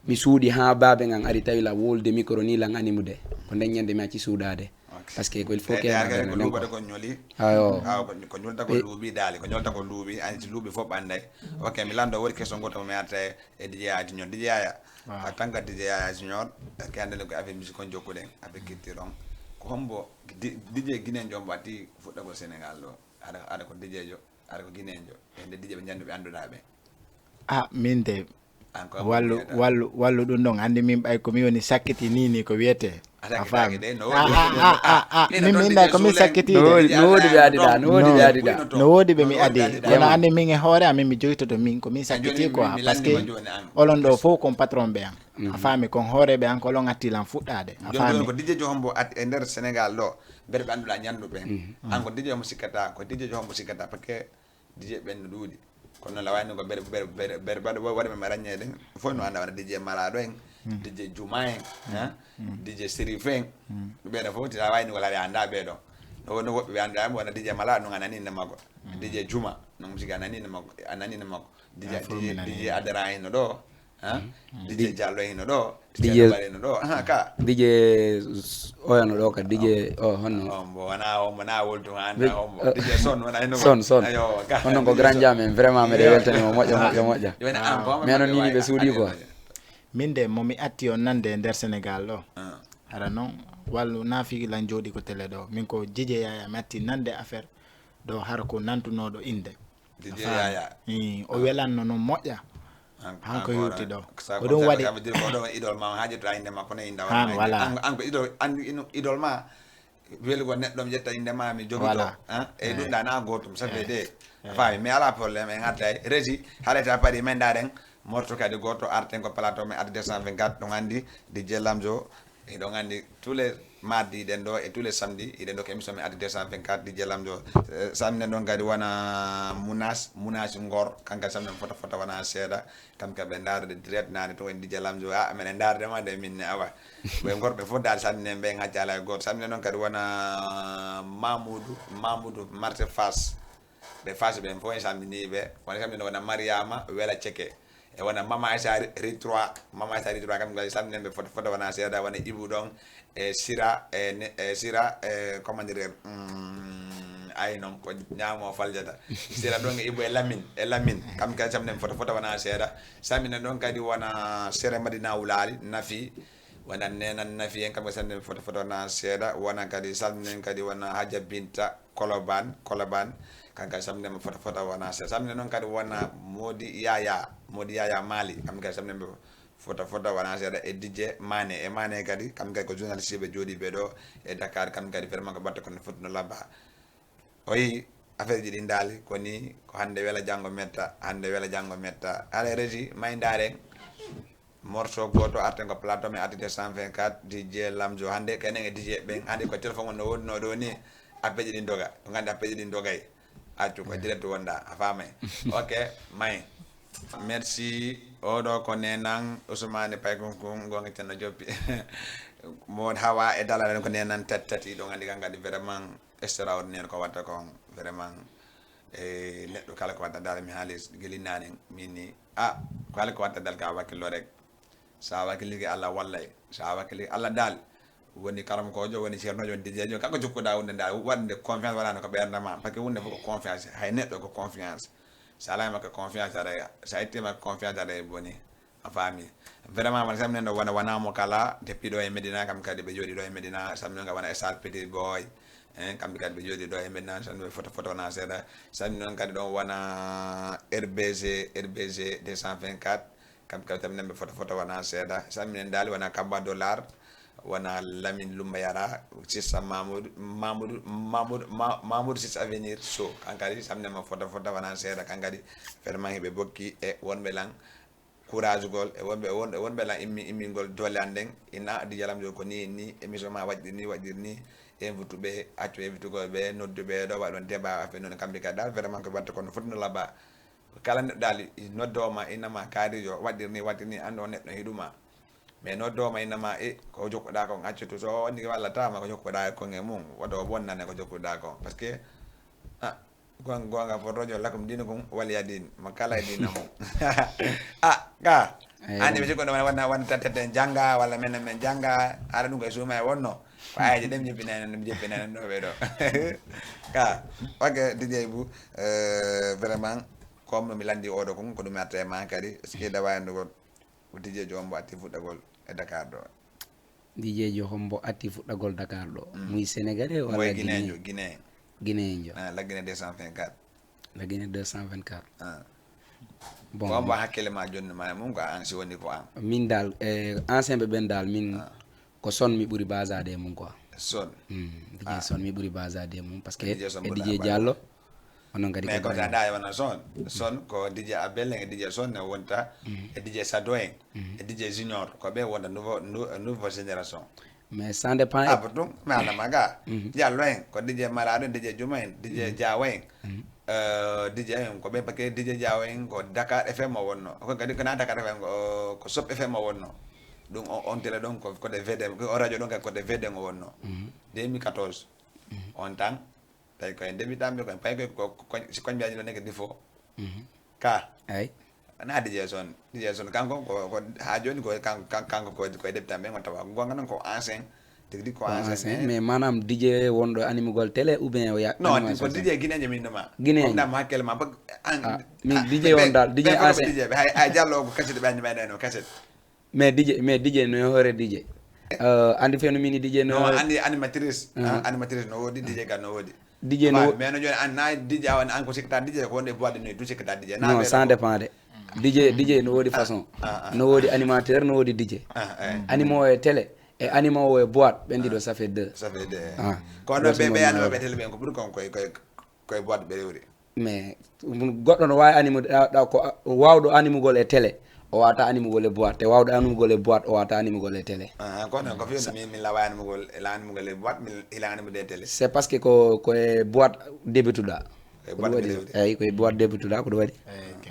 Mi suuɗi ha babe ngan ari tawi la wolde micro ni lan animude ko nden ñande mi acci suuɗade. Parce que ko il faut que ko luuɓata ko ñoli. Ayo. Awa ko ñolta ko luuɓi daali ko ñolta ko luuɓi ani si luuɓi fof ɓanday. Ok mi lando woodi question goto mo mi arta e dijeyaji ñon dijeyaya a tanga dijeyaji ñon. Ke andani ko affaire musique on jokkuɗen affaire culture on ko hombo dije guinéen jom watti fuɗɗagol sénégal ɗo aɗa aɗa ko dijejo aɗa ko guinéen jo e nde dije ɓe janduɓe annduɗa ɓe. Ah min de wallu wallu wallu ɗum ɗon andi min ɓay komi woni sakkiti ni ni ko wiyete. A faami? Min min day komin sakkiti. No woodi ɓe adiɗa no woodi ɓe adiɗa. No woodi ɓe mi adi kono andi min e hoore amin mi joytoto min komin sakkiti quoi parce que olon ɗo fof kon patron ɓe an. A faami kon hooreɓe an ko olon atti lan fuɗɗade a faami? Ko dije jo hombo at e nder sénégal ɗo mbeɗa ɓe annduɗa ñandu ɓen. An ko dije hombo sikkata ko dije jo hombo sikkata parce que dije ɓen no ɗuuɗi. Kono noon lawani ko bere bere bere bere baɗo waɗi men raññeede fof no annda wona dije malaɗo en dije juma en dije sérif en. Ɓeɗo fof ti lawani ko lari annda ɓeɗo no wonno woɓɓe ɓe annda mo wona dije malaɗo noon anani ne makko dije juma noon sigi anani ne makko anani ne makko dije dije adara en no ɗo. Dije jallo hino ɗo. Dije ɓale no ɗo. Ka dije oya no ɗo ka dije o honno. Ombo wona ombo na woltu handa ombo dije son wona hino son son. Honno ko grand jam en vraiment meɗe weltanimo moƴƴa moƴƴa moƴƴa. Mais non nini ɓe suuɗi quoi. Min de momi atti on nande e nder sénégal ɗo. Hara noon wallu na figi lan jooɗi ko télé ɗo min ko jije yaya mi atti nande affaire ɗo hara ko nantunoɗo inde. O welanno noon moƴƴa. Han ko yurti ɗo. Ko ɗum waɗi. Ça veut dire ko ɗo idol ma, haajata innde makko ne, innde. Han, voilà. An ko idol, an idol ma, welugo neɗɗo mi ƴetta innde ma mi jogito. Voilà. Hein? E ɗum ɗa na gotum, ça fait deux. A faami, mais ala problème, en adday. Resi, halata paɗi men ndaaren. Morto kadi goto arten ko plateau men Adi deux cent vingt-quatre, ɗon andi D J Lamzo. Eɗon andi tous les mardi iɗen ɗo e tous les samedi iɗen ɗo ko émission men Adi deux cent vingt-quatre, D J Lamzo. Eh, samedi ɗon kadi wona Mounas, Mounas Ngor, kanka samedi fota fota wona seeɗa. Kam ka ɓe ndaarde direct nane to en D J Lamzo. A, men e ndaarde ma de min ne awa. Ɓe Ngor ɓe fof daal samedi ɓe ngacca ala e goto. Samedi noon kadi wona Mamoudou, Mamoudou Marché Fass. Ɓe Fass ɓen fof en salmini ɓe. Wona samedi noon wona Mariama Wela Ceke. E wona Mama Aïssa Ri trois, Mama Aïssa Ri trois kam ngal samedi ɓe foto foto wona seeɗa, wona Ibou ɗon e Sira e ne- e Sira e comment dire, mm, ay noon ko ñaamo faljata. Sira ɗon e Ibou e Lamine, e Lamine. Kam kadi samedi foto foto wona seeɗa. Samedi ɗon kadi wona Sere Madina Wulali, Nafi. Wona Nenan Nafi en kam kadi samedi foto foto wona seeɗa. Wona kadi salminen kadi wona Hadja Binta Koloban, Koloban. Kanka samedi mo foto foto wona seeɗa. Samedi noon kadi wona Modi Yaya, Modi Yaya Mali. Kam kadi samedi mo foto foto wona seeɗa e D J Mane. E Mane kadi, kam kadi ko journaliste ɓe jooɗi ɓe ɗo e Dakar, kam kadi vraiment ko batte kono foti no labba. O yi affaire ji ɗi ndaali ko ni, ko hannde wela janngo metta, hannde wela janngo metta. Ala resi may ndaaren. Morceau goto arten ko plateau men Adi deux cent vingt-quatre, D J Lamzo. Hannde kenen e D J ɓen, hannde ko téléphone on no wonno ɗo ni, appelji ɗin doga. Ko nganndi appelji ɗin dogay. Accu ko direct wonda, a faamay. Ok, may. Merci. Oɗo ko nenan Ousmane Paykun kun, gonga Ceerno Joppi. Mo hawa e dalal en ko nenan tat tati, ɗon anndi kan kadi vraiment extraordinaire ko watta kon, vraiment. E neɗɗo kala ko watta dal mi haalis gili nanen, min ni, a, ko kala ko watta dal ka wakkilo rek. Sa wakkilike Allah wallay. Sa wakkilike Allah dal, woni karamkojo, woni ceernojo, woni dijejo, kanko jokkuɗa wonde nda waɗde confiance, waɗano ko ɓernda ma, parce que wonde fof ko confiance, hay neɗɗo ko confiance. Sa alay makko confiance aɗa, sa itti makko confiance aɗa e boni. A faami. Vraiment wona samneno wona wona mo kala depuis ɗo e Medina, kam kadi ɓe jooɗi ɗo e Medina, samno nga wona e Sal Petit Boy. Hein, kamɓe kadi ɓe jooɗi ɗo e Medina, samno ɓe foto foto wona seeɗa. Samno noon kadi ɗon wona R B G, R B G deux cent vingt-quatre. Kamɓe kadi taminen ɓe foto foto wona seeɗa. Saminen daali wona Kamba Dollar, wona Lamine Lumba Yara, Sissa Mamoudou, Mamoudou, Mamoudou, Ma- Mamoudou Six Avenir Show. Kankadi saminen mo foto foto wona seeɗa. Kankadi vraiment hiɓe bokki e wonɓe lan courage gol e wonɓe won- e wonɓe lan immi immingol doole an ɗen. Ina Dija Lamzo ko ni ni émission ma waɗɗiri ni waɗɗiri ni. Invite ɓe, accu invite gol ɓe, noddu ɓe ɗo waɗon débat affaire noon kamɓe kadi dal vraiment ko watta kono foti no labba. Kala neɗɗo dal noddoma innama kaarijo waɗɗiri ni waɗɗiri ni, anndo on neɗɗo hiɗuma. Mais noddoma innama e ko jokkuɗa kon accu to so on ni wallata ma ko jokkuɗa kon e mum, waɗo bonnane ko jokkuɗa kon parce que ah, gon- gonga fotojo lakum dinukum waliya din, mo kala e dina mum. Ah, ka ani ɓe jikkoɗo wona wona wona tattete en jannga walla men men jannga, ara ɗum koye suuma e wonno ko ayaji ɗem jippinani ɗum jippinani ɗo ɓe ɗo. Ka ok, Didier Bou, euh, vraiment comme mi landi oɗo kon ko ɗum arta e ma kadi est-ce que ɗa wawi anndugo ko Didier Diombo atti fuɗɗagol e Dakar ɗo? Dijeejo hombo atti fuɗɗagol Dakar ɗo? Muy sénégalais walla moye guinéen? Guinéen. Guinéen jo. Ah, la Guinée deux cent vingt-quatre. La Guinée deux cent vingt-quatre. Ah. Bon, ko hombo hakkille ma jonni ma e mum ko an si woni ko an? Min dal e ancien ɓe ɓen dal min ko son mi ɓuri basade e mum quoi. Son. Hmm, Didier Son mi ɓuri basade e mum parce que e Didier Diallo. Onon kadi mais ko ko dada e wona son son ko Didier Abel e Didier son ne wonta e Didier Sado en e Didier Junior, ko ɓe wonta nouveau nou- nouveau génération. Mais ça dépend. Ah, pour ɗum mi haalama ga Diallo en ko Didier Malado, Didier Juma en, Didier Diawa en. Euh, Didier en ko ɓe parce que Didier Diawa en ko Dakar F M o wonno, ko kadi kona Dakar F M ko ko Sop F M o wonno. Ɗum on télé ɗon ko côté V D, o radio ɗon kadi côté V D o wonno. Deux mille quatorze. On temps tawi koye ndeɓitanɓe koye pay koye ko si koñ mbiyaji ɗo neke difo ka ay na Didier Son. Didier Son kanko ko ko ha joni ko kanko kanko ko koye deɓitanɓe on tawa gonga noon ko ancien tigi ko ancien mais manam Didier wonɗo animugol télé ou bien o ya non ko Didier guinejo min noma guinejo ɗam hakkille ma ba an min Didier on dal Didier ancien Didier hay ay Diallo ko kasete ɓe andi ɓe no kasete. Mais D J, mais D J no e hoore D J. Euh, andi feno mini D J no no hoore andi animatrice. Ah, animatrice no woodi, D J ga no woodi. DJ no Ba, mais no joni an na DJ awan an ko sikkata DJ ko wonde boîte no du sikkata DJ na non ɓe ça ɗo. Dépend de. DJ DJ no woodi façon. Ah, ah. No woodi animateur, no woodi DJ. Ah, eh. Animowo e télé e animowo e boîte, ɓen ɗiɗo ça fait deux. Ça fait deux. Ah. Ko ɗo ɓe ɓe anno ɓe télé ɓen ko pour kon koy koy koy boîte ɓe rewri. Mais goɗɗo no wawi animude ɗa ko wawɗo animugol e télé, o wata animugol e boîte, te wawɗo animugol e boîte, o wata animugol e télé. Ah, ko non ko fiyo min min lawa animugol la animugol e boîte min ila animude e télé. C'est parce que ko ko e boîte débituɗa. E boîte ɓe rewri. Eyyi, ko e boîte débituɗa ko ɗum waɗi. Eh, ok.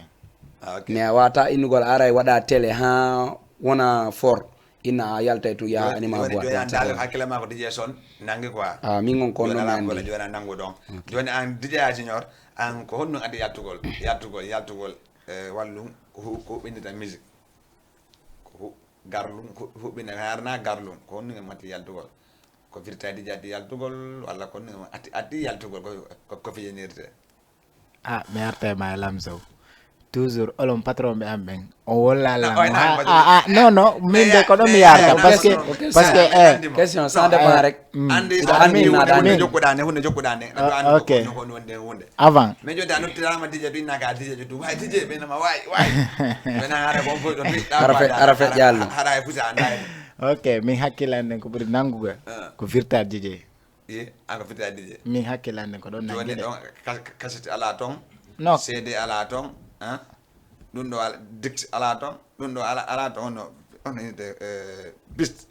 Ah, ok. Mais a wata innugol a ara e waɗa télé ha wona fort, inna a yalta e tun yaha anima boîte Joni an yalta. Dal hakkille ma ko DJ son nangi quoi. Ah, min gon ko Joni non ala mi golle andi. Joni an nangu ɗon. Joni an DJ a junior an ko honɗum addi yaltugol yaltugol yaltugol e wallum ko hu- ko huɓɓinita musique. Ko hu- garlum ko huɓɓina harna garlum ko honɗum e matti yaltugol. Ko firta DJ addi yaltugol walla ko honɗum e atti addi yaltugol ko ko- ko fiyanirte. Ah, mi arta e ma e Lamzo. Toujours olon patron ɓe am ɓen. O wolla Na- lan oy, o na- ha patron. Ah, ah, non non min Mais de ya- ko ɗon mi mais yarta ya- parce que question, parce que question, eh, question. Question sans dépend rek. Mm. Andi Ko anni hunde naɗa hunde anndi. Jokkuɗa nde hunde jokkuɗa nde. Ah, Ando ok. Ko wonde hunde. Avant. Mais joni a noddirama DJ ɗum innaka a DJ ɗum. Hay DJ ɓe nama wayi wayi. Ɓe na hara ko ko ɗon. Hara fe- hara fe ƴallo. Hara e fusa anda. Ok, min hakkille an ɗen ko ɓuri nangugo. Ah. Ko virtual DJ. Ye, an ko firta DJ. Min hakkille an ɗen ko ɗon Joni nangude. Ɗon kas- kasete ala ton. No. CD ala ton. Hein? Ɗum ɗo ala dix ala ton. Ɗum ɗo ala ala ton no on inde eh, bist.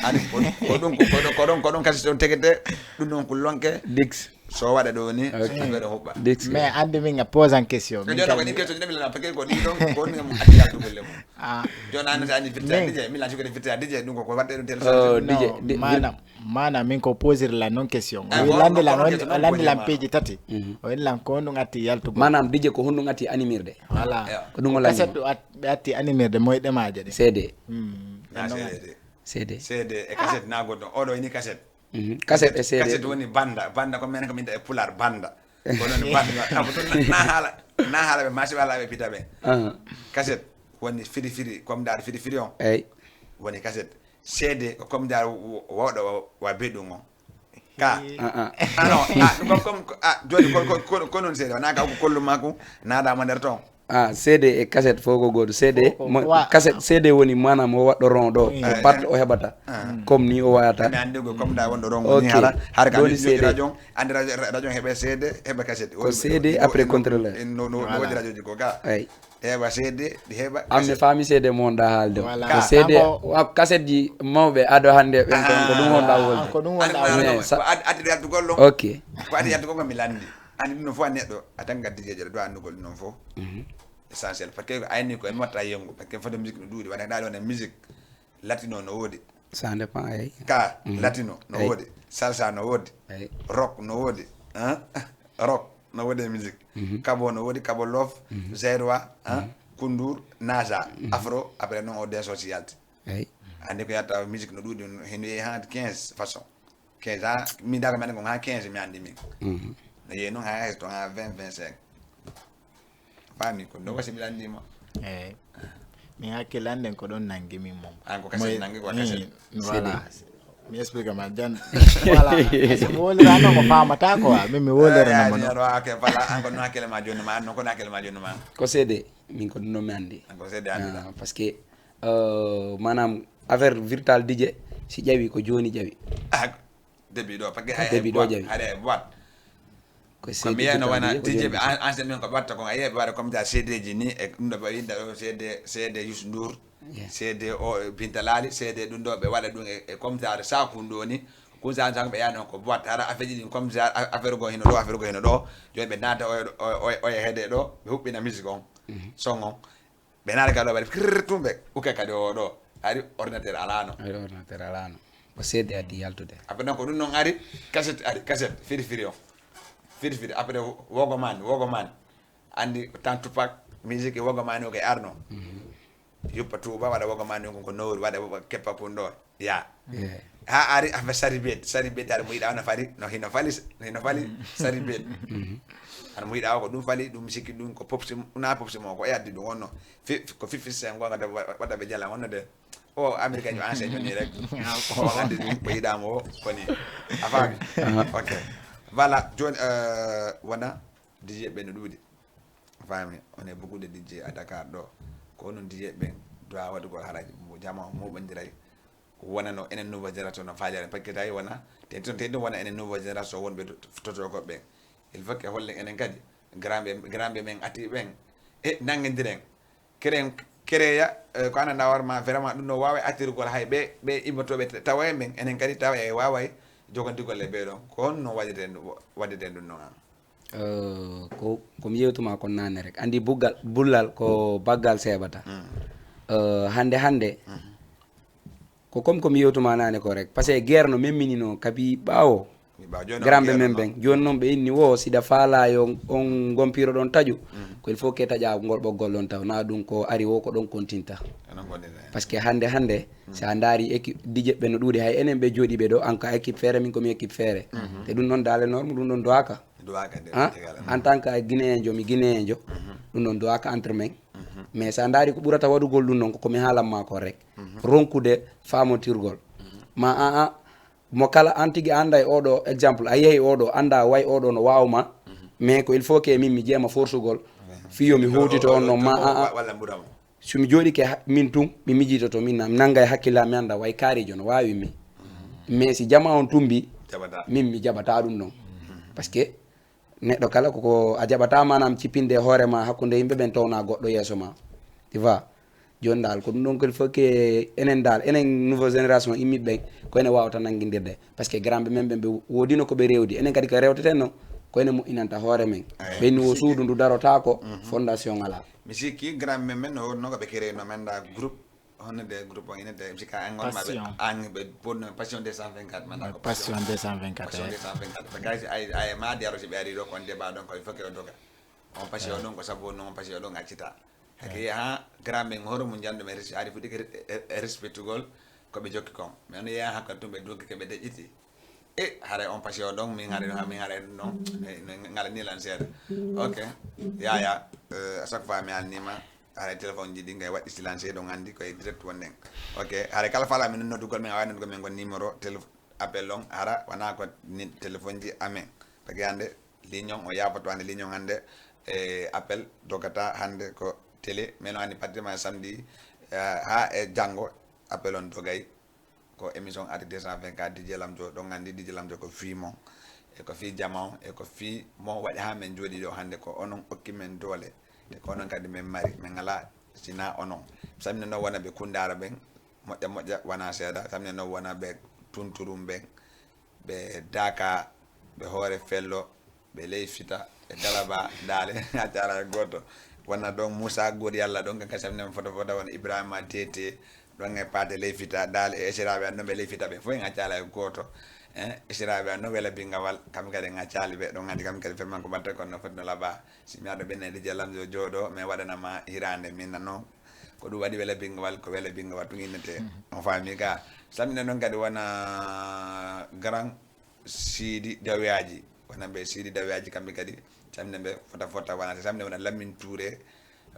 Ani ko ko ɗum ko ko ɗum ko ɗum ko ɗum kasi ɗon tegete. Ɗum ɗon ko lonke. Dix. So waɗa ɗo ni. Ok. Affaire huɓɓa. Dix. Mais andi min a pose en question. Ko Min joni kam- ko ni question de mi la parce que ko ni ɗon ko ni mo atti yaltugol le mo. Ah, Joni an sa ni firta Min- DJ mi la jogori firta DJ ɗum ko ko waɗde ɗum tel Oh, santé. DJ, no, di- manam manam min ko posir la non question. Ah, Wi ko- lande ko- la ko- on question o lande poser lan ma. Peji tati. Mhm. O en lan ko ɗum atti yaltugol. Manam DJ ko honɗum atti animirde. Voilà. Yeah. Ko ɗum o lanni Cassette mo. At- ɓe atti animirde moyɗe maje ɗe. CD. Hmm. Na Ɗum C ɗon D D. CD. C D e cassette na goɗɗo. Oɗo ini cassette. Mhm. Cassette e CD. Cassette woni banda. Banda ko men ko min e pular banda. Ko non banda. Abu ton na hala na hala ɓe masi wala ɓe pita ɓe. Ah. Cassette woni firi firi comme dar firi firi on. Eyyi. Woni cassette. C D ko comme dar wawɗo wa beɗum on. Ka. Ah, ah. Ah non, ah, ɗum ko comme ah joni ko ko ko ko non C D wona ka ko kollu makko naɗa mo nder ton. Ah, CD e cassette fof ko goto. CD Ko- ko- mo- wa- cassette CD woni manam o waɗɗo ron ɗo ko Eh. batte o heɓata. Ah. Comme ni o wayata. Mi andi ko comme da wonɗo ron Ok. ni hala har ka Joni mi C D. Radio an radio radio heɓe C D heɓe cassette. Ko C D après contrôleur. No no no wodi radio ko ka. Eyyi. Heɓa C D ɗi heɓa. An mi faami C D mo wonɗa haalde o. Voilà. Ko C D Kanko- wa- cassette ji mawɓe ado hannde ɓen kon ko ɗum wonɗa wolde. Ko ɗum wonɗa An wolde. Mais Ko sa- ad- addi yaltugol ɗon. Ok. Ko addi yaltugol ko mi landi. Andi ɗum no fof a neɗɗo a tan gaddi jeeƴere ɗo annugol ɗum noon fof. Essentiel parce que ayni ko en watta yengu parce que fode musique no ɗuuɗi waɗa ɗa ɗon e musique latino no woodi. Ça dépend eyyi. Ka latino no Eyyi. Woodi, salsa no woodi, Eyyi. Rock no woodi, hein? Rock no woodi e musique. Kabo no woodi, kabo love, zaïrois, hein? Kundur, naja, afro, après non o denso si yalti. Eyyi. Andi ko yatta musique no ɗuuɗi hino yehi ha quinze façon. Quinze ha mi daga men ko ha quinze mi andi min. No yehi non ha hesto ha vingt, vingt-cinq. Faami ko no wasi mi landima. Eyyi. Min hakkille an ɗen ko ɗon nangi min moom. An ko cassette nangi ko cassette. Voilà. Mi explique ma jan. Voilà. Parce que mi wolira non ko famata ko wa min mi wolira Ya no ni mono. Ro ake bala an ko no hakkille ma joni ma an no ko no hakkille ma joni ma. Ko C D min ko ɗum no mi andi. An ko C D andi la. Ah, parce que euh, manam affaire virtual DJ si ƴawi ko joni ƴawi. Ah, début ɗo parce que hay Début ɗo ƴawi. Hay boîte. Ko Ko mi yiyano virtual wona DJ ko DJ joni ɓe ƴawi. Ancien men ko ɓatta kon a yiya ɓe waɗa comme ça C D ji ni e ɗum ɗo ɓe winda ɗo C D C D Youssou Ndour. Yes. C D o Binta Lali C D ɗum ɗo ɓe waɗa ɗum e e comme ça saku ɗo ni. Kun sa sa ɓe yano ko boîte hara affaire ji ɗin comme ça affaire go hino ɗo affaire go hino ɗo. Joni ɓe naata o o o heede ɗo ɓe huɓɓina musique on. Son on. Ɓe naata kadi o ɓe waɗi kirr tumɓe ukke kadi o ɗo ari ordinateur alano. Ay ordinateur alano. Ko C D addi yaltude. Après donc ko ɗum noon ari cassette ari cassette firi firi on. Firi firi après wogomani wogomani andi tan Tupac musique wogomani o ke arno. Yuppa Touba waɗa wogomani on ko nowri waɗa keppa kun ɗo ya. Yeah. Ha ari affaire sari bet sari bet ari mo yiɗa no fari no hino fali no hino fali sari bet. Ana mo yiɗa o ko ɗum fali ɗum sikki ɗum ko popsi na popsi mo ko e addi ɗum wonno fi ko fifi sen gonga de waɗa ɓe jala wonno de o américain jo ancien joni rek. O addi ɗum ko yiɗamo o koni a faami. Ok. Voilà, joni euh, wona D J ɓe no ɗuuɗi. Faami, on est beaucoup de D J à Dakar ɗo. Ko onon D J ɓen doit waɗugol haraji mo jama o moɓondiray. Wona no enen nouveau génération no faaliyare. Parce que tawi wona, tenti on tenti wona enen nouveau génération wonɓe to- totokoɓe ɓen. Il faut que hollen enen kadi, grand ɓe grand ɓe men ati ɓen. E nangodiren. Keren kereya euh, ko ananda hoore ma vraiment ɗum no wawa attirgol hay ɓe ɓe immotooɓe tawa e men enen kadi tawa e waway jogondigol e ɓeɗon. Ko honno waɗeten waɗeten ɗum non an? Euh, ko komi yewtuma kon nane rek andi buggal bullal ko baggal seɓata. Euh, hande hande ko comme komi yewtuma nane ko rek parce que guerre no memminino kabi ɓawo. Grambe men ɓen joni noon ɓe inni wo siɗa faala yo on gompiro ɗon taƴu, ko il faut que taƴa ngol ɓoggol ɗon taw na ɗum ko ari wo ko ɗon continta. Parce que hande hande si a ndaari équipe dijeɓɓe no ɗuuɗi hay enen ɓe jooɗiɓe ɗo an ka équipe feere min komi équipe feere. Te ɗum noon daale norme ɗum ɗon dowaka. En tant que guinéenjo mi guinéenjo, ɗum ɗon dowaka entre men. Mais si a ndaari ko ɓurata waɗugol ɗum noon ko komi haalanma ko rek, ronkude faamotirgol ma aa mo kala an tigi anda e oɗo exemple a yehi oɗo anda way oɗo no wawma. Mais ko il faut que min mi jeema forsugol fiyo mi hotito on no ma aa. Somi joɗike min tun mi mijitoto min mi nanga e hakkilla mi anda way kaarijo no wawi mi. Mais si jama on tumbi min mi jaɓata ɗum non. Parce que neɗɗo kala koko a jaɓata manam cippinde e hoore ma hakkunde yimɓe ɓen towna goɗɗo yeeso ma. Tu vois? Joni dal ko ɗum ɗon ko il faut que enen dal enen nouveau génération immiɓe ɓen ko enen wawata nanguidirde. Parce que granɓe men ɓen ɓe wodino koɓe rewdi enen kadi ko rewteten no ko enen moƴƴinanta hoore men. Ɓenni o suudu ndu darotako fondation ala. Mi sikki granɓe men men no wonno koɓe kereyno men da groupe. Honno de groupe on ina de mi sikka an on maɓe an ɓe bonno passion deux cent vingt-quatre man ko passion deux cent vingt-quatre. Passion deux cent vingt-quatre ɓe kaysi ay ay ma diyaro si ɓe ari ɗo kon débat ɗon koye fof keɗo doga. On passion ɗon ko sabu non on passion ɗon accita. Hake ha grand men hoore mum jando men ari fuɗɗike respectugol koɓe jokki kon mais on yeeya hakkat tum ɓe doggike ɓe deƴƴiti. E haray on passion ɗon min haray min haray non. Ngala ni lan seeɗa. Ok. Yaya à chaque fois mi alnima. Haray téléphone ji ɗi ngay waɗɗi silencieux ɗon anndi koye direct wonɗen. Ok. Haray kala fala min noddugol men a wawi noddugol men ko numéro télé appel on hara wona ko téléphone ji amen. Parce que hande ligne on o yafoto hande ligne on hande e appel dogata hande ko télé mais no anndi partir ma samedi ha e janngo appel on dogay. Ko émission ati deux cent vingt-quatre Didier Lamdio ɗon anndi Didier Lamdio ko fii mon e ko fii jama on e ko fii mon waɗi haa men jooɗii ɗo hannde ko onon okki men doole te ko onon kadi men mari men alaa sinaa onon. Samina noon wona ɓe kunndaara ɓen moƴƴa moƴƴa wona seeɗa samina noon wona ɓe tunturum ɓen ɓe daaka ɓe hoore fello ɓe ley fita ɓe dalaba daale a jaara e gooto wona ɗon moussa goori yalla ɗon kanka samina foto foto wona ibrahima tete ɗon e paate ley fita daale e esiraɓe an ɗon ɓe ley fita ɓe fof en accala e gooto e esiraɓe an ɗon wela bingawal kamɓe kadi en accali ɓe ɗon anndi kamɓe kadi ferman ko mbatta kon no foti no laba si mi aɗo ɓenne dije lamjo jooɗo mais waɗanama hirande min nano ko ɗum waɗi wela bingawal ko wela bingawal tun innete on faami ga samina noon kadi wona grand sidi dawiyaji wona ɓe sidi dawiyaji kamɓe kadi samina ɓe fota fota wona samina wona lamin touré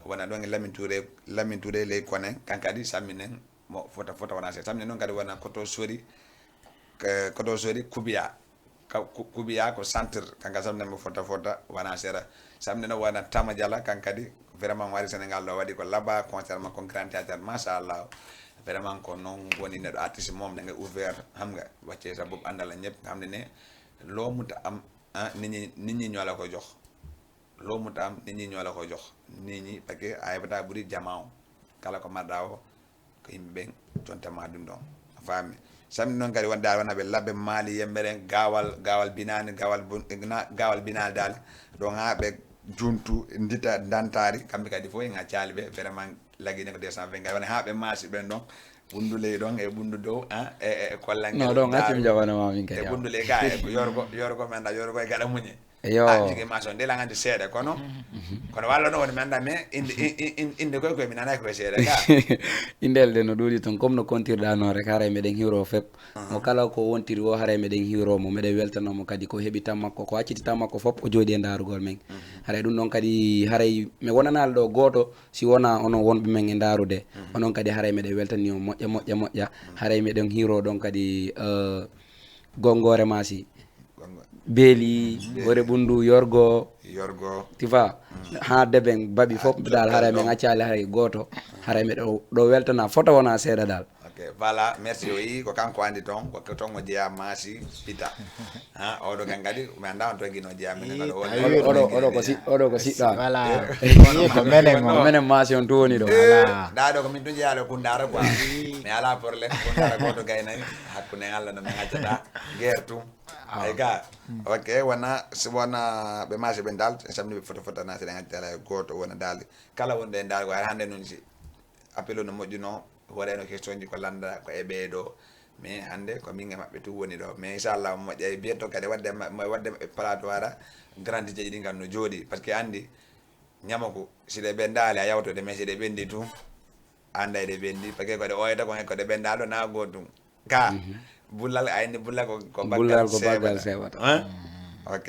wona ɗon e lamin touré lamin touré ley konen kan kadi samminen mo fota fota wona seeɗa samminen noon kadi wona koto sori koto sori kubiya kubiya ko centre kanka samminen mo fota fota wona seeɗa samminen noon wona tama jala kan kadi vraiment mo ari sénégal ɗo waɗi ko laba concert ma ko grand théâtre machallah vraiment ko noon woni neɗɗo artiste mom nanga ouvert xam nga wacce sa bob andala ñëpp xam ne ne loomuta am ah nit ñi nit ñi ñoo la ko jox loomuta am nit ñi ñoo la ko jox nit ñi parce que a heɓata ɓuri jama o kala ko marɗa o ko yimɓe ɓen jontama ɗum ɗon a faami samni noon kadi wonde aɗa wona ɓe labbe maali yembere gawal gawal binani gawal gawal binani dal ɗon ha ɓe juntu ndita dantari kamɓe kadi fof en accali ɓe vraiment laggine ko deux cent vingt kadi wona ha ɓe maasi ɓen ɗon ɓundu ley ɗon e ɓundu dow e kollange no ɗon accumi jaɓano ma min kadi e ɓundu ley ka e yorgo yorgo men ɗa yorgo e gaɗa muñe yo jigi ma son ndela gandi seeɗa kono kono walla no woni mi anda mais inde inde koye koye mi nanay koye seeɗa ga indel de no ɗuuɗi toon comme no kontirɗa noon rek haray meɗen hiwro fep mo kala ko wontiri o haray meɗen hiwro mo meɗen weltano mo kadi ko heɓi tan makko ko acciti tan makko fop o jooɗi e ndarugol men haray ɗum ɗon kadi haray mi wonanal ɗo gooto si wona onon wonɓe men e ndarude onon kadi haray meɗen weltani on moƴƴa moƴƴa moƴƴa haray meɗen hiiro ɗon kadi gongore masi Beeli, hoore ɓunndu, yorgo, Yorgo. Tu vois, haa deben baɓi fof dal, haray men accaali hay gooto, haray men ɗo, ɗo weltana fota wona seeɗa dal. Ok, voilà, merci. O yi ko kanko andi toon, ko toon o jeyaa maasi pita. Ha, oɗo kan kadi mi annda on toon gino jeyaa, minen kadi o woni. Oɗo, oɗo, oɗo ko si-, oɗo ko siɗɗo am. Voilà. Ko menen on. Ko menen maasi on tun woni ɗo. Voilà. Ndaa ɗo ko min tun jeyaa ɗo Kundaara quoi. Mi alaa problème, Kundaara gooto gaynayi, hakkunde Allah no min accata guerre tun. Ay ga. Ok, wona, si wona ɓe maasi ɓen dal, samni ɓe fota fota na seeɗa ngati dal hay gooto wona dal. Kala wonɗo e dal ko hay hannde nun si appel o no moƴƴuno, hoore no question ji ko lannda ko e ɓee ɗo. Mais hannde ko min e maɓɓe tun woni ɗo. Mais inchallah mo moƴƴa e bientôt kadi wadde ma-, mo wadde maɓɓe plateau ara grande jeeji ɗin kan no jooɗi. Parce que anndi ñamako si ɗe ɓendaali a yawtoɗe, mais si ɗe ɓendi tun a annday ɗe ɓendi. Parce que ko ɗe oyata kon e ko ɗe ɓendaali ɗo na gootum. Ka bullal, a indi bullal ko, ko Bullal baggal ko baggal sewata. Sewata. Hein? Ok.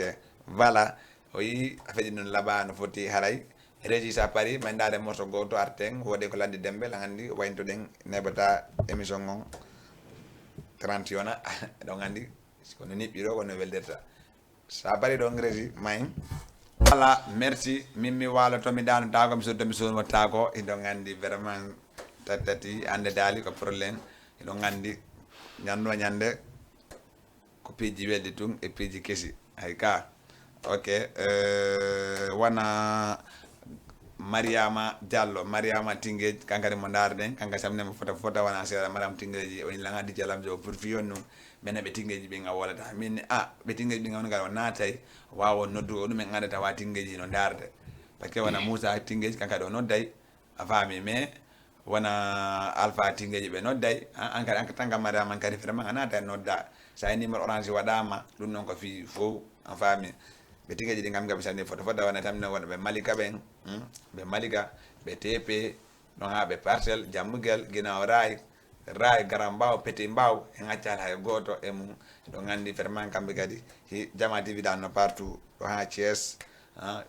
Voilà. O yi a feƴi noon laba no foti haray. Régie sa pari, ma ndaade morceau gooto arten, wooɗi ko lanndi dembe, lan anndi wayntoɗen neɓata émission on trente yona. Ɗon anndi ko no niɓɓiro, ko no weldirta. Sa pari ɗon régie, may. Voilà, merci. Min mi waaloto, mi daanotaako, mi soddo, mi soddotaako. Hiɗon anndi vraiment tattati, annde daali ko problème. Hiɗon anndi ñannde o ñannde ko piiji welɗi tun e piiji kesi. Hay ka. Ok, euh, wona Mariama Diallo, Mariama Tingej, kankadi mo ndaarɗen, kanka samne mo fota fota wona seeɗa, Mariama Tingeji, o yin langa di jalam jo pour fiyon nu, men ɓe Tingeji ɓe nga wolata. Min, ah, ɓe Tingeji ɓe nga woni kala o naatay, waawo noddu o ɗum en ngada tawa Tingeji no ndaarde. Parce que wona Moussa Tingeji, kankadi o nodday, a faami, mais wona Alpha Tingeji ɓe nodday, an, an kadi, an kadi, tan kam Mariama, an kadi vraiment a naata e nodda. Sa e numéro orange waɗama, ɗum noon ko fii fof, a faami. Ɓe Tingeji ɗi kam, kam mi salmini fota fota, wona tan minen wonɓe Malika ɓen, hmm? Ɓe Malika, ɓe T P, ɗon haa ɓe Parcelles, Jammugel, Guinaw Rail, Rail, Grand Mbao, Petit Mbao, en accaali hay gooto e mum. Ɗon anndi vraiment kamɓe kadi, hi-, Jama T V dan no partout, ɗo haa Thiès, ah,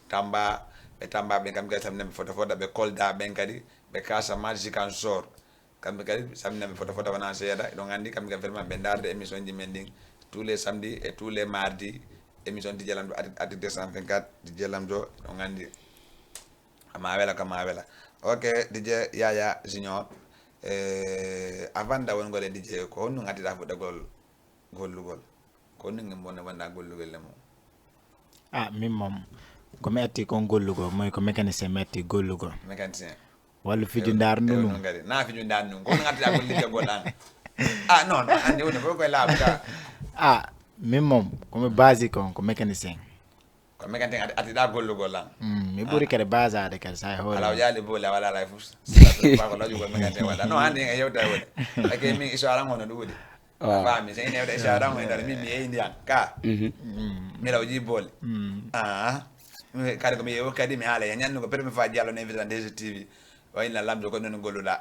Tamba, ɓe Tamba ɓen kamɓe kadi salmina ɓe fota fota, ɓe Kolda ɓen kadi, ɓe Casamance, Ziguinchor. Kamɓe kadi salmina ɓe fota fota wona seeɗa. Ɗon anndi kamɓe kadi vraiment ɓe ndaarde émission ji men ɗin tous les samedis et tous les mardis. Émission D J Lamdo, Adi, Adi deux cent vingt-quatre, D J Lamdo, ɗon anndi. Ama wela, kama wela. Ok, D J Yaya Junior. Eh, avant da wongol e D J, ko honno ngattita fuɗɗagol gollugol? Ko honno ngel wonde wonda gollugol e mum? Ah, min moom, ko mi atti kon gollugol, moy ko mécanicien mi atti gollugol. Mécanicien. Wallu fiju ndar Ew, ndunu. Ew, non kadi. Na fiju ndar ndunu. Ko honno ngattita gollugol an? Ah, non, non, anndi woni ko koy laabu ka. Ah, min moom, ko mi basi kon, ko mécanicien. Ko mécanicien ati, ati da gollugol lan. Mm, mi ɓuri kadi basaade kadi sa e hoore. Ala o jaali booli a wala alay fus. Ba ko laju ko mécanicien wala. No hande en yewta woni. Ake min iso aran hono ɗum woni. Faami, so ene yewta iso aran hono ɗum min mi yeyi ndiyan. Ka. Mi law ji booli. Ah. Mi kadi ko mi yewo kadi mi haala e ñannu ko premier fois jallo ne invité dans D G T V. Wayla lamdo ko non golluɗa.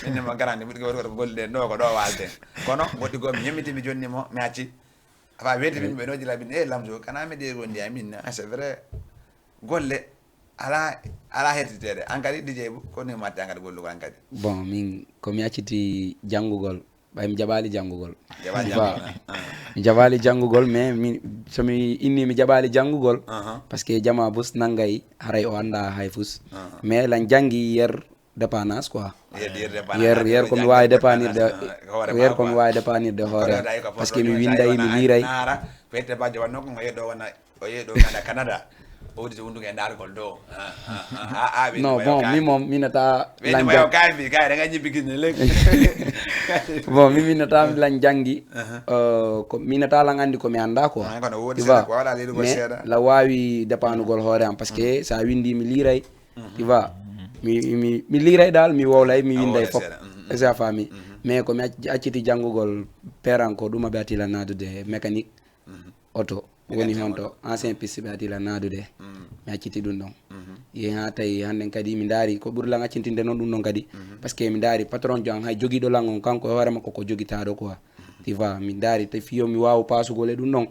Min mo garande mi ko gollude no ko ɗo walde. Kono goɗɗi go mi ñemiti mi jonni mo mi acci. Afa weeti min ɓe noji labin e lamdo kana mi de gondi amin. Ah, c'est vrai. Golle ala, ala hertiteede. An kadi D J bu ko ni matti an kadi gollugol an kadi. Bon, min ko mi acciti janngugol, ɓay mi jaɓaali janngugol. Jaɓaali Ba, janngugol, ah. Mi jaɓaali janngugol, mais mi, so mi inni mi jaɓaali janngugol, parce que jama bus nanngay haray o annda hay fus. Mais lan janngi yer dépannage quoi. Yer, yer dépannage, yer, yer ko mi waawi dépannirde, yer ko mi waawi dépannirde hoore am. Parce que mi winnday, mi liiray. Ko ette baajo wannoo ko ngo yeɗɗo wona O yehi ɗo Canada, Canada. O uditi hunduko e ndaargol ɗo. Ah, ah, ah, ah, ah, non, bon, min moom, min nata lanjang. Kay, kay, daga ñibbi Guinée léegi. Bon, min, min nata lan janngi. Euh, ko, min nata lan anndi ko mi annda quoi. Ah, kono woodi seeɗa ko wala leeɗugol seeɗa. Mais la waawi dépannugol hoore am, parce que sa winndi mi liiray, tu vois. Mi, mi, mi liiray dal, mi wowlay, mi winnday fof. Est-ce que a faami? Mais ko mi acc-, acciti janngugol peran ko ɗum aɓe ati lan naadude mécanique. Oto woni honto ancien piste ɓe ati la naadude. Mi acciti ɗum ɗon. Yehi haa tawi hannden kadi mi ndaari ko ɓuri lan accintinde noon ɗum ɗon kadi. Parce que mi ndaari patron jo an hay jogiiɗo lan on, kanko e hoore makko ko jogitaaɗo quoi. Tu vois, mi ndaari tawi fiyo mi waawa paasugol e ɗum ɗon.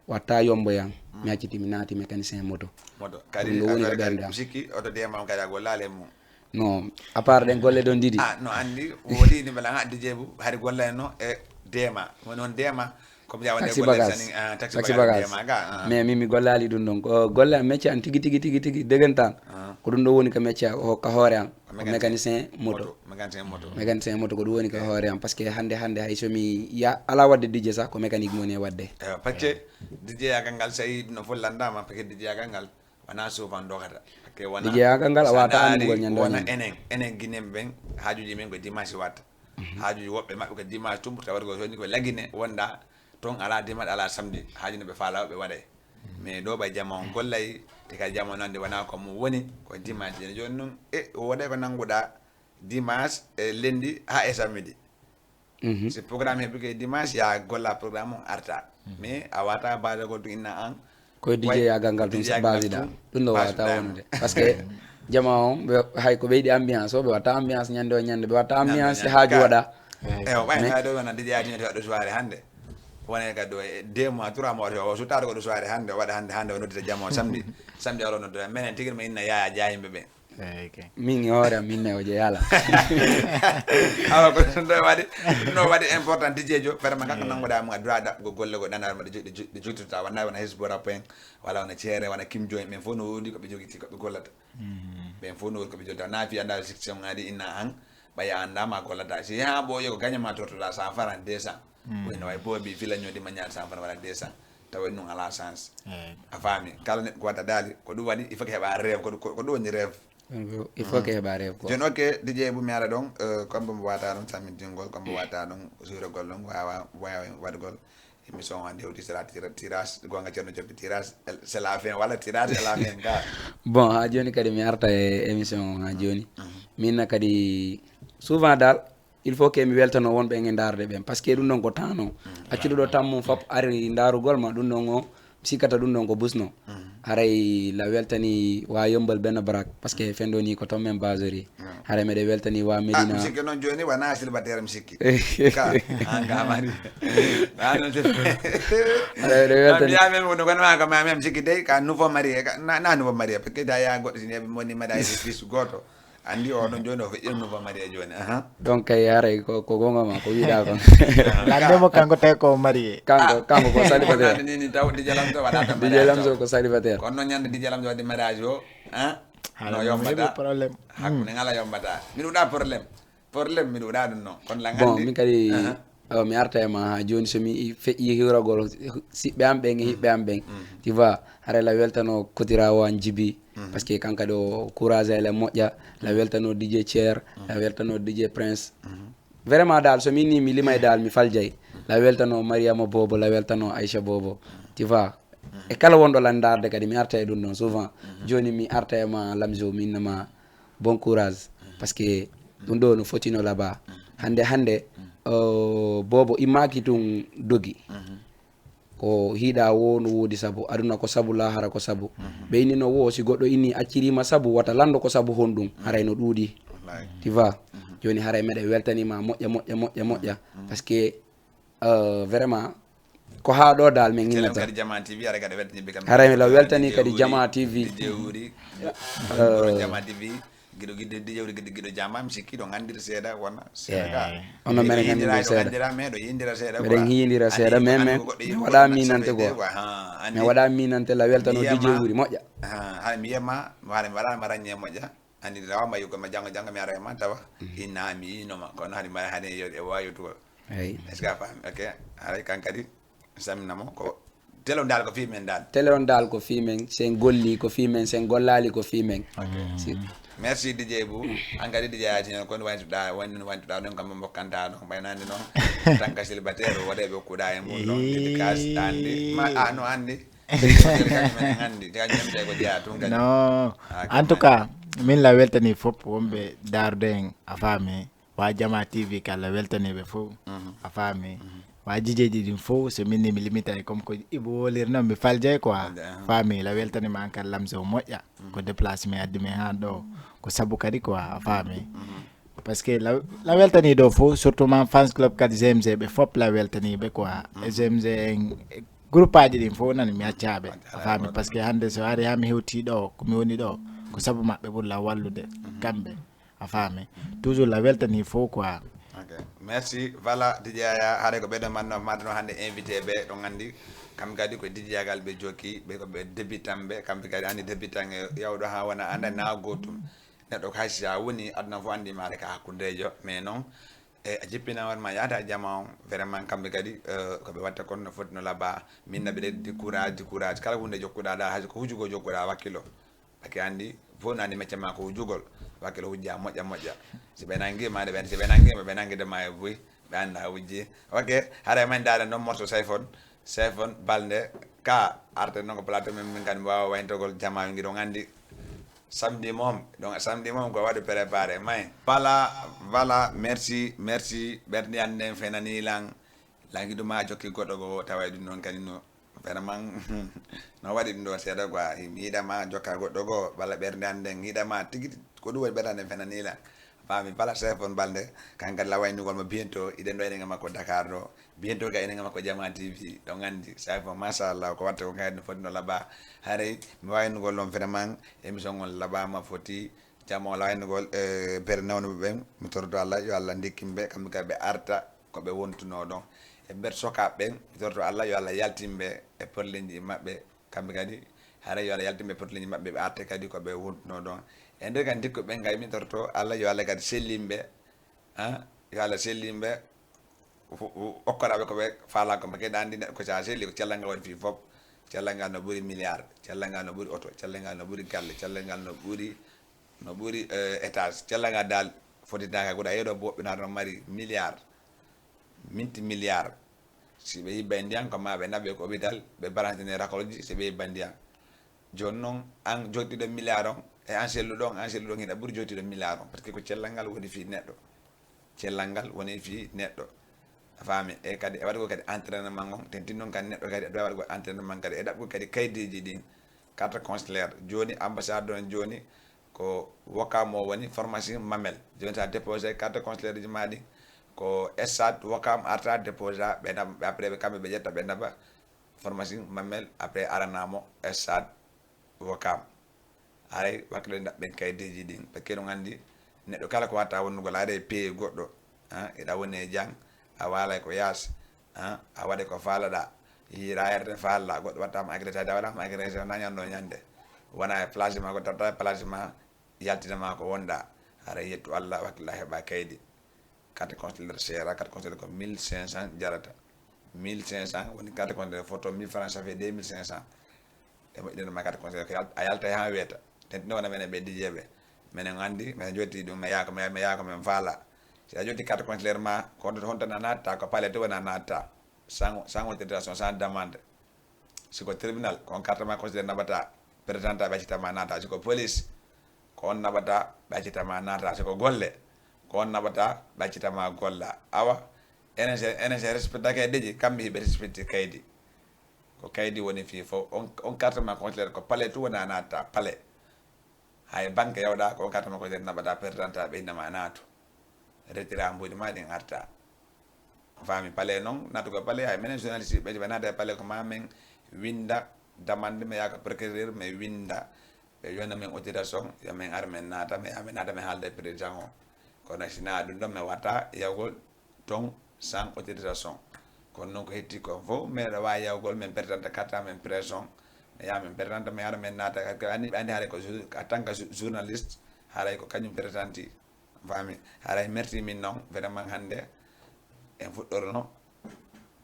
Watta yombo yan. Mi acciti mi naati mécanicien moto. Moto. Kadi ɗum ɗo woni ko ɓernde am. Sikki oto D M A on kadi a gollaali e mum. Non, à part ɗen golle ɗon ɗiɗi. Ah, no anndi, woodi ni mbela ngaddi jeebu, hari golla en no e D M A. Woni on D M A, Comme ya wonde taxi bagage. Taxi bagage. Mais min mi gollaali ɗum ɗon, ko golle am, métier am tigi tigi tigi tigi dëggantaan. Ko ɗum ɗo woni ko métier o hokka hoore am, ko mécanicien moto. Mécanicien moto. Mécanicien moto, ko ɗum woni ko hoore am, parce que hannde hannde hay so mi ya ala waɗde DJ sax, ko mécanique mi woni e waɗde. Ewa, parce que DJ yagal ngal, so a yii ɗum ɗo fof lanndaama, parce que DJ yagal ngal wona souvent dogata. Parce que wona DJ yagal ngal a wata annugol ñande wona. Enen enen Guinéen ɓen, haajuji men ko dimanche watta. Haajuji woɓɓe maɓɓe ko dimanche tumbo, tawa ko soni ko lagine wonda ton, ala dimanche ala samedi, haaju no ɓe faala ɓe waɗay. Mais ɗo ɓay jama on gollay, te kadi jama on nande wona ko mum woni, ko dimanche. Joni joni noon e o waɗay ko nannguɗa dimanche e lundi ha e samedi. Si programme heɓi ke dimanche ya golla programme on arta. Mais a wata badagol ɗum inna an. Koye DJ yagal ngal tun basiɗa. Ɗum ɗo wata wonude. Parce que jama on ɓe hay ko ɓeydi ambiance o, ɓe watta ambiance ñande o ñande, ɓe watta ambiance haaju waɗa. Ewa ɓay na ɗo wona DJ aji ñande waɗo soirée hannde. Wona kadi ɗo e deux mois trois mois o suttaade ko ɗo soirée hannde, o waɗa hannde hannde o noddita jama o samedi. Samedi aro noddita menen tigi ma inna yaya jayimɓe ɓe. Min e hoore am min ne o jeeyala. Awa ko ɗum ɗo waɗi, ɗum ɗo waɗi important, DJ jo vraiment kala ko nannguɗa mo a droit ɗaɓɓugo golle go ɗanar ma ɗe jogtota wona wona Hezbo rap en, wala wona Ceere, wona Kim Joy, ɓen fof no woodi ko ɓe jogiti ko ɓe gollata. Ɓen fof no woodi ko ɓe jogita, na fi anda section ngaɗi inna an ɓaya anda ma gollata, si ha ɓooye ko gaña ma tortoɗa cent francs deux cents. Woni no way boobi filañoɗi ma ñaat cent francs wala deux cents. Tawa ɗum ala chance. A faami, kala neɗɗo ko watta daali ko ɗum waɗi, il faut que heɓa rêve, ko ɗum woni rêve. Il faut que heɓa rêve ko. Joni ok, DJ Bou mi ara ɗon, kambo mo wata ɗon sammintingol, kambo wata ɗon suyrogol ɗon wawa wawa waɗgol émission o hannde hewti sera tirage gonga ceerno joppi tirage, c'est la fin walla tirage c'est la fin ga. Bon, ha joni kadi mi arta e émission o ha joni. Minna kadi souvent dal il faut que mi weltano wonɓe en e ndaarde ɓen, parce que ɗum ɗon ko temps non. Accuɗo ɗo temps mum fop ari ndaarugol ma ɗum ɗon o sikkata ɗum ɗon ko busno. Haray la weltani wa yombal benn brak, parce que fendo ni ko ton men basori. Haray meɗe weltani wa medina. Sikki noon joni wona célibataire mi sikki ka an ga mari. Haray meɗe weltani ya men wono kono ma ka ma même sikki dey ka nouveau marié ka na nouveau marié, parce que da ya goɗɗo sini ɓe moni mada fils goto. Andi o ɗon joni o feƴƴino nouveau marié joni. Donc kay haray ko ko gonga ma ko wiɗa kon. Lande mo kanko tawi ko marié. Kanko kanko ko célibataire. Ni ni taw DJ Lamzo waɗa tan DJ Lamzo ko célibataire. Kono noon ñande DJ Lamzo waɗi mariage o. No yombata problème. Hakkunde ngala yombata, mi ɗuɗa problème. Problème mi ɗuɗa ɗum noon kono la bon min kadi. Awa mi arta e ma ha joni somi feƴƴi hiwragol siɓɓe am ɓen e hiɓɓe am ɓen. Tu vois, haray la weltano kotira o an jibi. Parce que kanka ɗo courage ele moƴƴa. La weltano DJ Thier, la weltano DJ Prince. Vraiment dal somi ni mi limay dal mi faljay. La weltano Mariama Bobo, la weltano Aïcha Bobo. Tu vois, e kala wonɗo landarde kadi mi arta e ɗum ɗon souvent. Joni mi arta e ma Lamzo mi innama bon courage. Parce que ɗum ɗo no fotino laba hande hande. Bobo immaki tun dogi. Ko hiɗa wo no wodi sabu aduna ko sabu lahara ko sabu. Ɓe inni no wo si goɗɗo inni accirima sabu wata lando ko sabu honɗum haray no ɗuuɗi. Tu vois, joni haray meɗen weltanima moƴƴa moƴƴa moƴƴa moƴƴa. Parce que vraiment ko ha ɗo dal min innata. Haray la weltani kadi Jama TV. Jama TV. Giɗo giɗo DJ wuri giɗo giɗo jama mi sikki ɗo ngandiri seeɗa wona seeɗa ka. Ono meɗen ngandiri seeɗa. Meɗen yindira seeɗa mais mais mi waɗa minante ko mi waɗa minante la weltano DJ wuri moƴƴa. Haɗa mi yiyama mi waɗa mi waɗa ma raññe moƴƴa. Andi rawa ma yugo ma jango jango mi ara ma tawa inna mi yinoma kono haɗi ma haɗi e wawi yotugol. Est-ce que a faami? Ok. Haray kan kadi samminamo ko télé on dal ko fii men dal. Télé on dal ko fii men, sen golli ko fii men, sen gollali ko fii men. Merci DJ Bou. An kadi DJ Aji non kon wantuɗa wani wantuɗa ɗon kam mokkanta ɗon ɓaynande noon. Tan ka célibataire o waɗa ɓe kuɗa e mum ɗon dédicace andi ma a no andi. Andi kañum ko jeya tun kadi. Non. En tout cas min la weltani fof wonɓe daarde en a faami. Wa Jama TV kala weltaniɓe fof. A faami. Wa jijeji ɗin fof so min ni mi limita e comme ko ibo wolirno mi faljay quoi. Faami la weltanima an kala lamse o moƴƴa. Ko déplace mi addi mi han ɗo ko sabu kadi quoi a faami. Parce que la la weltani ɗo fof surtout ma fans club kadi GMG ɓe fof la weltaniɓe quoi. GMG en groupe aji ɗin fof nani mi accaɓe a faami parce que hande so ari ha mi hewti ɗo ko mi woni ɗo ko sabu maɓɓe ɓurla wallude kamɓe. A faami. Toujours la weltani fof quoi. Ok. Merci. Voilà, D J Aya, haɗa ko ɓeɗo manno maɗano hannde invité ɓe, ɗon anndi kamɓe kadi ko D J agal ɓe jokki, ɓe ko ɓe débutant ɓe, kamɓe kadi anndi débutant e yawɗo haa wona annda na gotum. Neɗɗo ko hay si a woni aduna fof anndi maare ka hakkundejo, mais noon e a jippina on ma yaata jama on, vraiment kamɓe kadi eh, ko ɓe watta kon no foti no laba, min na ɓe ɗe di courage, di courage, kala hunde jokkuɗa ɗa, hay ko hujugo jokkuɗa wakkilo. Ake anndi fof nani mecce ma ko wujugol, wakkilo wujja moƴƴa moƴƴa. Si ɓe nangi ma, ɓe si ɓe nangi ma, ɓe nangi de ma e buy, ɓe annda wujji. Ok, haray ma ndaare noon morso Sayfon, Sayfon Balde ka arte noon ko plateau men, min kadi mi waawa wayntogol jama ngi ɗon anndi. Samedi moom, donc samedi moom ko waɗi préparé may. Voilà, voilà, merci, merci. Ɓerndi annden fenani lan. Langidu ma jokki goɗɗo goo, tawa e ɗum noon kadi no vraiment no waɗi ɗum ɗo seeɗa quoi. Mi yiɗa ma jokka goɗɗo goo, walla ɓernde an nden yiɗa ma tigi, ko ɗum woni ɓernde an nden fenani lan. Faami, pala chef on Balde, kan kadi la waynugol mo bientôt, iɗen ɗo enen e makko Dakar ɗo, bientôt ka enen e makko Jama T V, ɗon anndi, chef on machallah, ko watta ko kadi no foti no laba. Haray mi waynugol on vraiment, émission on labama foti, jam o laynugol e bere nawnuɓe ɓen, mi toroto Allah yo Allah ndikkin ɓe, kamɓe kadi ɓe arta ko ɓe wontunoo ɗon. E nder sokaaɓe ɓen, mi toroto Allah yo Allah yaltin ɓe e porleeji maɓɓe, kamɓe kadi haray yo Allah yaltin ɓe e porleeji maɓɓe, ɓe arte kadi ko ɓe wontunoo ɗon. E nder kadi ndikkuɓe ɓen kadi, mi toroto Allah yo Allah kadi sellin ɓe, ah, yo Allah sellin ɓe, okkoraɓe ko ɓe faalaa ko, mbaɗa kadi anndi neɗɗo ko so a selli ko cellal ngal woni fii fof, cellal ngal no ɓuri milliard, cellal ngal no ɓuri oto, cellal ngal no ɓuri galle, cellal ngal no ɓuri, no ɓuri eh, étage, cellal ngal dal fotinaaka guda yeeɗo bo ɓe naata no mari milliard, minti milliard. Si ɓe yibbay ndiyan ko ma ɓe naɓe ko hôpital, ɓe balancene rakolji si ɓe yibba ndiyan. Jooni noon an jottiɗo milliard on e an selluɗo on, an selluɗo on hiɗa ɓuri jottiɗo milliard on, parce que ko cellal ngal woni fii neɗɗo. Cellal ngal woni fii neɗɗo. A faami? E kadi e waɗugol kadi entraînement on, tentin noon kadi neɗɗo kadi e waɗugol entraînement kadi e ɗaɓɓugol kadi kaydiiji ɗin, carte consulaire. Jooni ambassade on jooni ko Ouakam o woni, pharmacie Mamel. Jooni so a déposé carte consulaire ji ma ɗin ko stade Ouakam arta déposé, ɓe naɓa, ɓe après ɓe kamɓe ɓe ƴetta ɓe naɓa pharmacie Mamel, après aranamo stade Ouakam. Haray wakkilo ɗen ɗaɓɓen kaydiiji ɗin, parce que eɗon anndi neɗɗo kala ko watta wonnugol, a aray pays goɗɗo, ah, eɗa woni e jam, a waalay ko yaas, ah, a waɗay ko faalaɗa, hiira yerde faalɗa, goɗɗo wattama agressé, a waɗama agressé, na ñande o ñande, wona e place ma, goɗɗo totta e place ma, yaltina ma ko wonɗa, haray yettu Allah, wakkila heɓa kaydi. Carte consulaire seera, carte consulaire ko mille cinq cents jarata. Mille cinq cents woni carte consulaire, photo mille francs, ça fait deux mille cinq cents. E moƴƴinande ma carte consulaire, ko yal-, a yaltay haa weeta. Tentino wona menen ɓe D J ɓe. Menen anndi, menen jotti ɗum, mi yaha ko, mi yaha ko men faala. Si a jotti carte consulaire ma, ko honto, honto na natta, ko palais to wona natta. Sans, sans autorisation, sans demande. Si ko tribunal, ko on carte ma consulaire naɓata, présentant ɓe accita ma naata. Si ko police, ko on naɓata, ɓe accita ma naata. Si ko golle, ko on naɓata, ɓe accita ma golla. Awa, enen se, enen se respectake deji, kamɓe hiɓe respecte kaydi. Ko kaydi woni fii fof. On, on carte ma consulaire ko palais tu wona natta, palais. Hay banque yawɗa, ko on carte ma consulaire naɓata, présentant ɓe inna ma naatu. Retira mbuuɗi ma ɗin arta. Faami, palais noon, naatugol palais, hay menen journaliste ɓe, ɓe naata e palais ko ma men winnda demande, mi yaha ko procureur, mi winnda. Ɓe yona men autorisation, yo men ar men naata, mi yaha men naata, men haalda e président o. Kono si na ɗum ɗon, mi watta yawgol ton sans autorisation. Kono noon ko hetti kon fof, meɗa waawi yawgol, men présente carte, men pression, mi yaha men présente, mi ara men naata, parce que anndi, ɓe anndi haray ko jour-, en tant que jou-, journaliste, haray ko kañum présente. Faami, haray merci min noon, vraiment hannde en fuɗɗorno,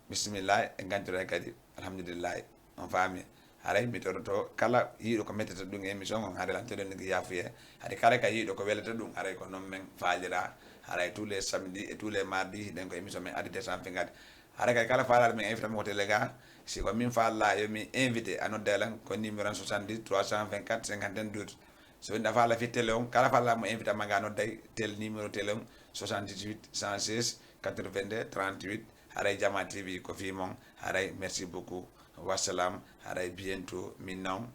bisimillahi, en ngancoro kadi, alhamdulillahi, on faami. Haray mi toroto kala yiiɗo ko mettata ɗum émission on, haray lan toɗon nigi yaafuye. Haray kala ka yiiɗo ko welata ɗum, haray ko noon men faalira. Haray tous les samedis et tous les mardis, hiɗen ko émission men Adi deux cent cinquante. Haray kadi kala faalaɗo men invité mo ko télé ga, si ko min faala yo mi invité, a nodda lan ko numéro soixante-dix trois cent vingt-quatre cinquante et un douze. So woni a faala fi télé on, kala faala mo invité ma ga nodday tel numéro télé on soixante-dix-huit cent seize quatre-vingt-deux trente-huit. Haray Jama T V ko fii mon. Haray merci beaucoup. Wassalam. Haray bientôt min noon.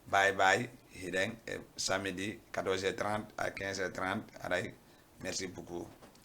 Bye bye. Hiɗen e samedi quatorze heures trente à quinze heures trente. Haray merci beaucoup.